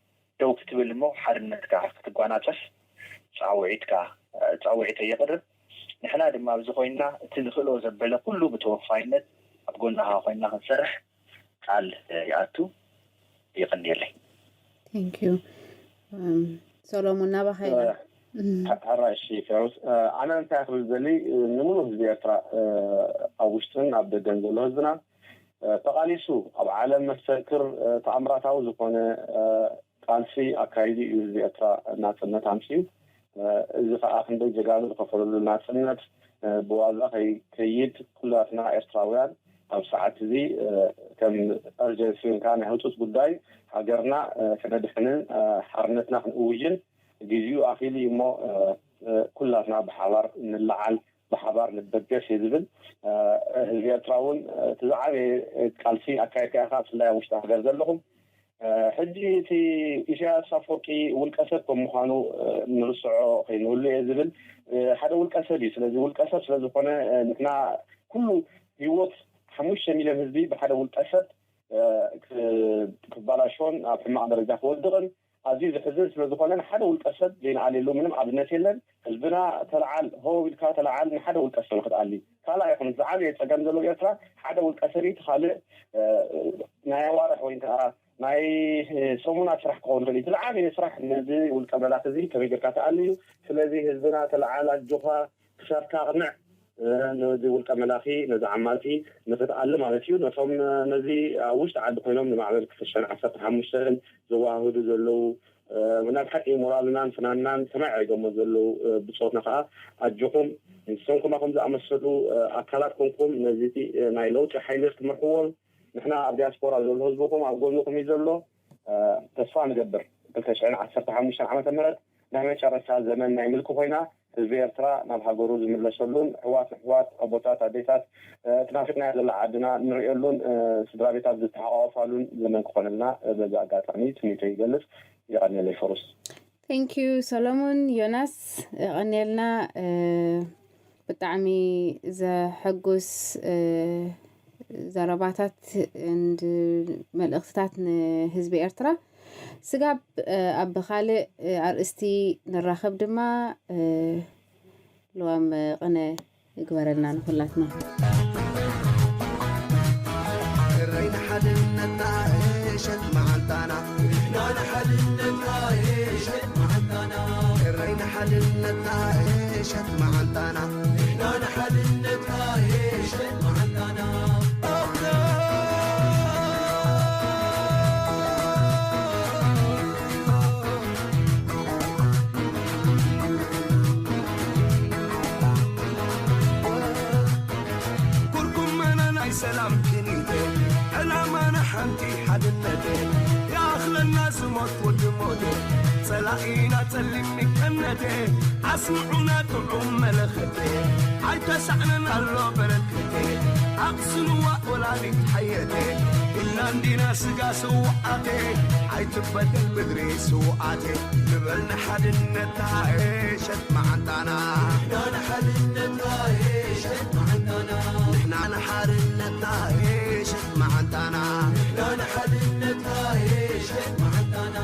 ደው ክትብል እሞ ሓርነትካ ክትጓናፀፍ ፃውዒትካ ፃውዒተይ የቕርብ። ንሕና ድማ ኣብዚ ኮይንና እቲ ንኽእሎ ዘበለ ኩሉ ብተወፋይነት ኣብ ጎንኻ ኮይንና ክንሰርሕ ቃል ይኣቱ። ይቕንየለይ። Thank you። ሰሎሞን ናባኻ ኢና። ሕራይ እሺ ፌሮዝ፣ ኣነ እንታይ ክብል ዝደሊ ንምሉእ ህዝቢ ኤርትራ ኣብ ውሽጥን ኣብ ደገን ዘሎ ህዝብና ተቓሊሱ ኣብ ዓለም መስተንክር ተኣምራታዊ ዝኾነ ቃልሲ ኣካይዱ እዩ ህዝቢ ኤርትራ ናጽነት ኣምጺኡ። እዚ ከዓ ክንደይ ጀጋኑ ዝኸፈለሉ ናጽነት ብዋዛ ከይከይድ ኩላትና ኤርትራውያን ኣብ ሰዓት እዚ ከም urgency ወይ ከዓ ናይ ህፁፅ ጉዳይ ሃገርና ከነድሕንን ሓርነትና ክንእውጅን ግዜኡ ኣኺሉ እዩ እሞ ኩላትና ብሓባር ንለዓል ብሓባር ንበገስ እየ ዝብል። ህዝቢ ኤርትራ እውን እቲ ዝዓበየ ቃልሲ ኣካየድካ ኢኻ፣ ብፍላይ ኣብ ውሽጢ ሃገር ዘለኹም ሕጂ እቲ ኢሳያስ ኣፈወርቂ ውልቀ ሰብ ከም ምዃኑ ንርስዖ ከይንህሉ እየ ዝብል። ሓደ ውልቀ ሰብ እዩ። ስለዚ ውልቀ ሰብ ስለዝኾነ ንሕና ኩሉ ህይወት ሓሙሽተ ሚልዮን ህዝቢ ብሓደ ውልቀ ሰብ ክባላሾን ኣብ ሕማቕ ደረጃ ክወድቕን ኣዝዩ ዝሕዝን ስለዝኾነ ንሓደ ውልቀ ሰብ ዘይንኣልየሉ ምንም ኣብነት የለን። ህዝብና ተለዓል፣ ሆ ኢልካ ተለዓል፣ ንሓደ ውልቀ ሰብ ክትኣሊ ካልእ ኣይኮነን። ዝዓበየ ጸገም ዘሎ ኤርትራ ሓደ ውልቀ ሰብ እቲ ካልእ ናይ ኣዋርሕ ወይ ከዓ ናይ ሰሙናት ስራሕ ክኸውን ይኽእል እዩ። እቲ ዝዓበየ ስራሕ ነዚ ውልቀ መላኺ እዚ ከመይ ጌርካ ትኣሊ እዩ። ስለዚ ህዝብና ተለዓል፣ ኣጆኻ፣ ክሳድካ ኣቕንዕ። ነዚ ውልቀ መላኺ፣ ነዚ ዓማጺ ንኽትኣሊ ማለት እዩ። ነቶም ነዚ ኣብ ውሽጢ ዓዲ ኮይኖም ንማዕበል ክልተ ሽሕን ዓሰርተ ሓሙሽተን ዘወሃህዱ ዘለዉ፣ ናብ ሓቂ ሞራልናን ፍናንናን ሰማይ ዓሪጎሞ ዘለዉ ብጾትና ከኣ ኣጆኹም። ንሶም ከማኹም ዝኣመሰሉ ኣካላት ኮንኩም ነዚ ናይ ለውጢ ሓይሊ ክትመርሕዎም፣ ንሕና ኣብ ዲያስፖራ ዘሎ ህዝብኹም ኣብ ጎንኹም እዩ ዘሎ። ተስፋ ንገብር ክልተ ሽሕን ዓሰርተ ሓሙሽተን ዓመተ ምህረት ናይ መጨረሻ ዘመን ናይ ምልኪ ኮይና፣ ህዝቢ ኤርትራ ናብ ሃገሩ ዝምለሰሉን ኣሕዋት ኣሕዋት ኣቦታት ኣዴታት እቲ ናፊቕናዮ ዘላ ዓድና ንርእየሉን ስድራ ቤታት ዝተሓቋቋፋሉን ዘመን ክኾነልና በዚ ኣጋጣሚ ትምኒተይ ይገልጽ። የቐንየለይ ፈሩስ። Thank you ሰሎሞን። ዮናስ፣ የቐንየልና። ብጣዕሚ ዘሐጉስ ዘረባታት and መልእኽትታት ንህዝቢ ኤርትራ። ስጋብ ኣብ ካልእ ኣርእስቲ ንራኸብ ድማ ልዋም ቅነ ይግበረልና ንኹላትና። እረይ ንሓድነትና እሸት መዓንጣና ንሕና ንሓድነትና እሸት መዓንጣና እረይ ንሓድነትና እሸት መዓንጣና ንሕና ንሓድነትና እሸት መዓንጣና ኩርኩም መነ ናይ ሰላም ክኒተ ዕላማና ሓንቲ ሓድነተ ይኣኽለና ዝሞት ወዲ ሞተ ጸላኢና ጸሊም ሚቀነተ ኣስምዑና ጥዑም መለኸተ ኣይተሳዕነን ኣሎ በረከተ ኣቕስንዋ ወላዲት ሓየተ ኢልና እንዲና ስጋ ስውዓተ ኣይትበደል ምድሪ ስውዓተ ንበል ንሓድነትና እሸት መዓንጣና ንሕና ንሓድነትና እሸት መዓንጣና ንሕና ንሓድነትና እሸት መዓንጣና ንሕና ንሓድነትና እሸት መዓንጣና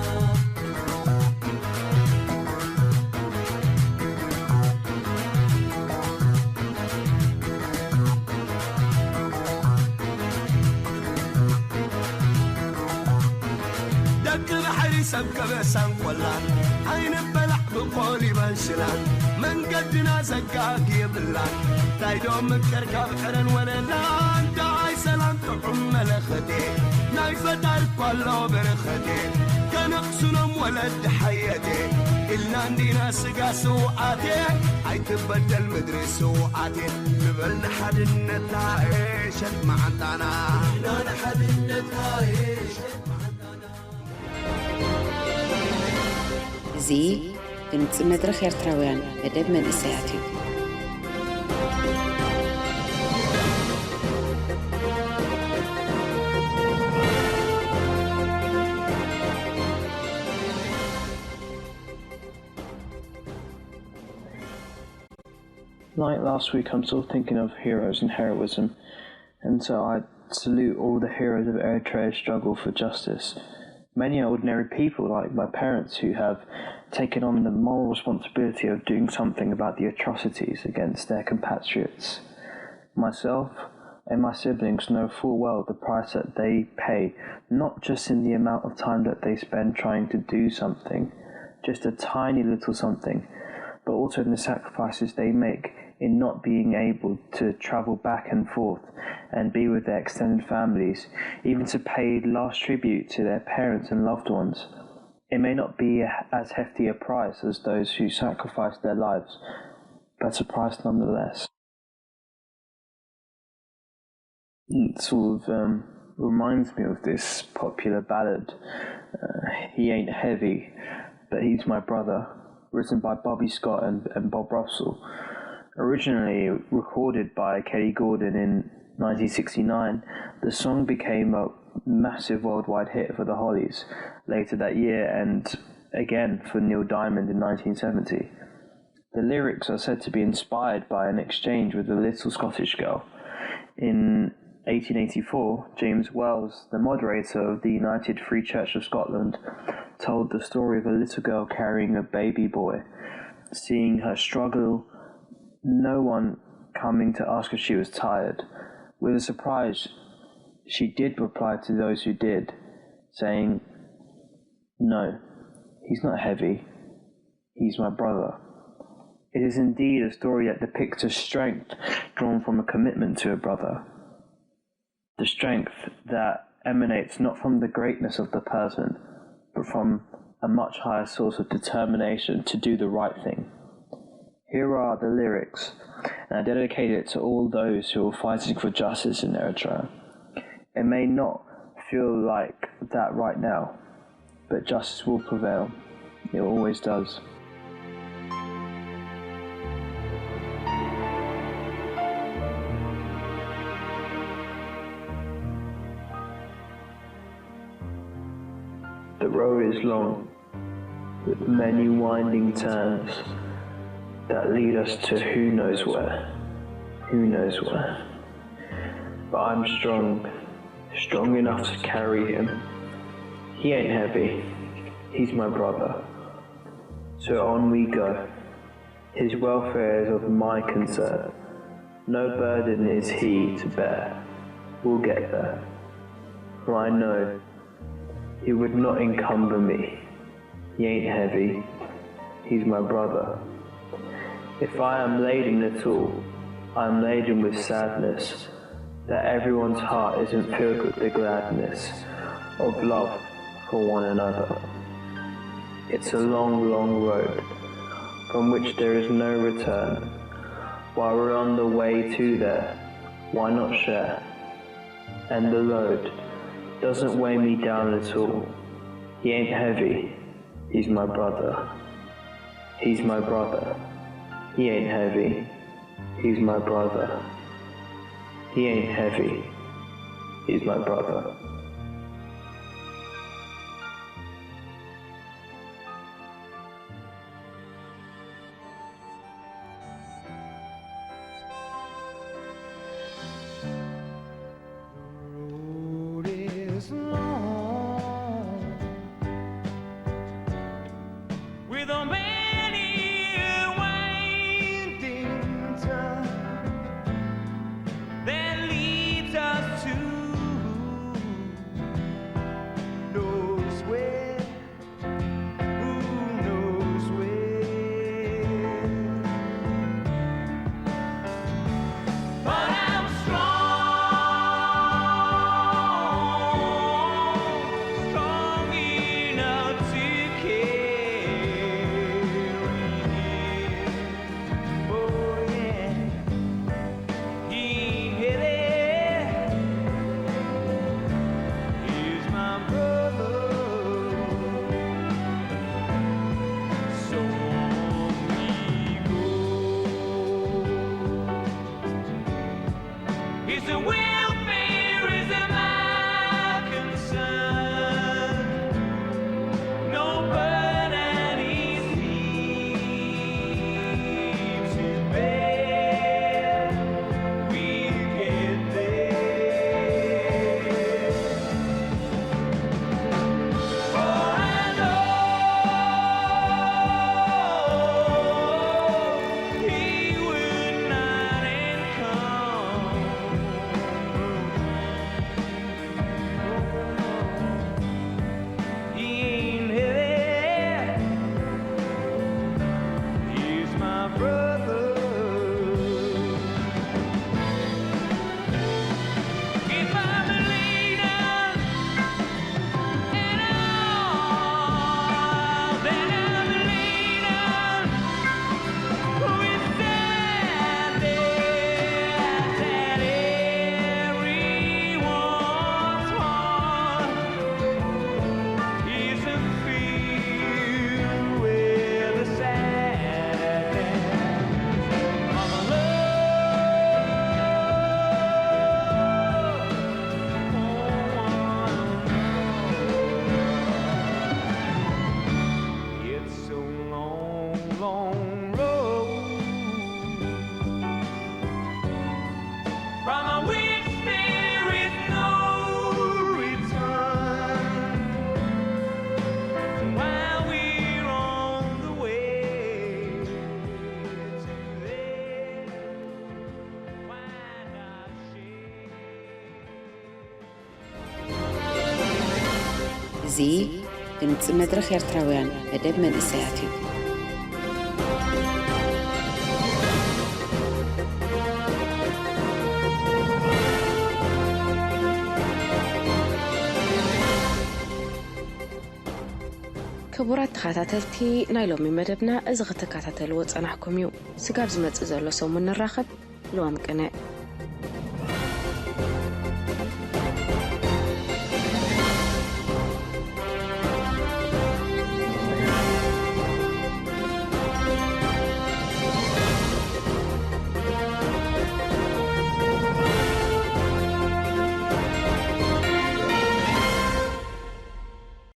ደቂ ባሕሪ ሰብ ከበሳን ቆላን ኣይንበላዕ ብቆሊባን ሽላን መንገድና ዘጋግ የብላን ዳይዶ ምቅር ካብ ዕረን ወለላን ዳይ ሰላም ጥዑም መለኸቴ ናይ ፈጣሪ እኳ ኣሎ በረኸቴ ከነቕስኖም ወለድ ሓየቴ ኢልና እንዲና ስጋ ስውኣቴ ኣይትበደል ምድሪ ስውኣቴ ንበል ንሓድነትና እሸት መዓንጣና ንሕና ንሓድነትና እሸት መዓንጣና እዚ ድምፂ መድረኽ ኤርትራውያን መደብ መንእሰያት እዩ። Like last week, I'm still thinking of heroes and heroism, and so I salute all the heroes of Eritrea's struggle for justice. Many are ordinary people like my parents who have taken on the moral responsibility of doing something about the atrocities against their compatriots. Myself and my siblings know full well the price that they pay, not just in the amount of time that they spend trying to do something, just a tiny little something, but also in the sacrifices they make in not being able to travel back and forth and be with their extended families, even to pay last tribute to their parents and loved ones. It may not be as hefty a price as those who sacrificed their lives, but a price nonetheless. It sort of um, reminds me of this popular ballad, uh, He Ain't Heavy, but He's My Brother, written by Bobby Scott and, and Bob Russell. Originally recorded by Kelly Gordon in nineteen sixty-nine, the song became a massive worldwide hit for the Hollies later that year and again for Neil Diamond in nineteen seventy. The lyrics are said to be inspired by an exchange with a little Scottish girl. In eighteen eighty-four, James Wells, the moderator of the United Free Church of Scotland, told the story of a little girl carrying a baby boy, seeing her struggle, no one coming to ask if she was tired. With a surprise, she did reply to those who did, saying, "No, he's not heavy. He's my brother." It is indeed a story that depicts a strength drawn from a commitment to a brother. The strength that emanates not from the greatness of the person, but from a much higher source of determination to do the right thing. Here are the lyrics, and I dedicate it to all those who are fighting for justice in Eritrea. It may not feel like that right now, but justice will prevail. It always does. The road is long, with many winding turns that lead us to who knows where, who knows where. But I'm strong, strong enough to carry him. He ain't heavy, he's my brother. So on we go. His welfare is of my concern. No burden is he to bear. We'll get there. For I know he would not encumber me. He ain't heavy. He's my brother. If I am laden at all, I am laden with sadness that everyone's heart isn't filled with the gladness of love for one another. It's a long, long road from which there is no return. While we're on the way to there, why not share? And the load doesn't weigh me down at all. He ain't heavy. He's my brother. He's my brother. He ain't heavy. He's my brother. He ain't heavy. He's my brother. እዚ ድምፂ መድረኽ ኤርትራውያን መደብ መንእሰያት እዩ። ክቡራት ተኸታተልቲ ናይ ሎሚ መደብና፣ እዚ ክትከታተልዎ ጸናሕኩም እዩ። ስጋብ ዝመጽእ ዘሎ ሰሙን ንራኸብ። ልዋም ቅነ።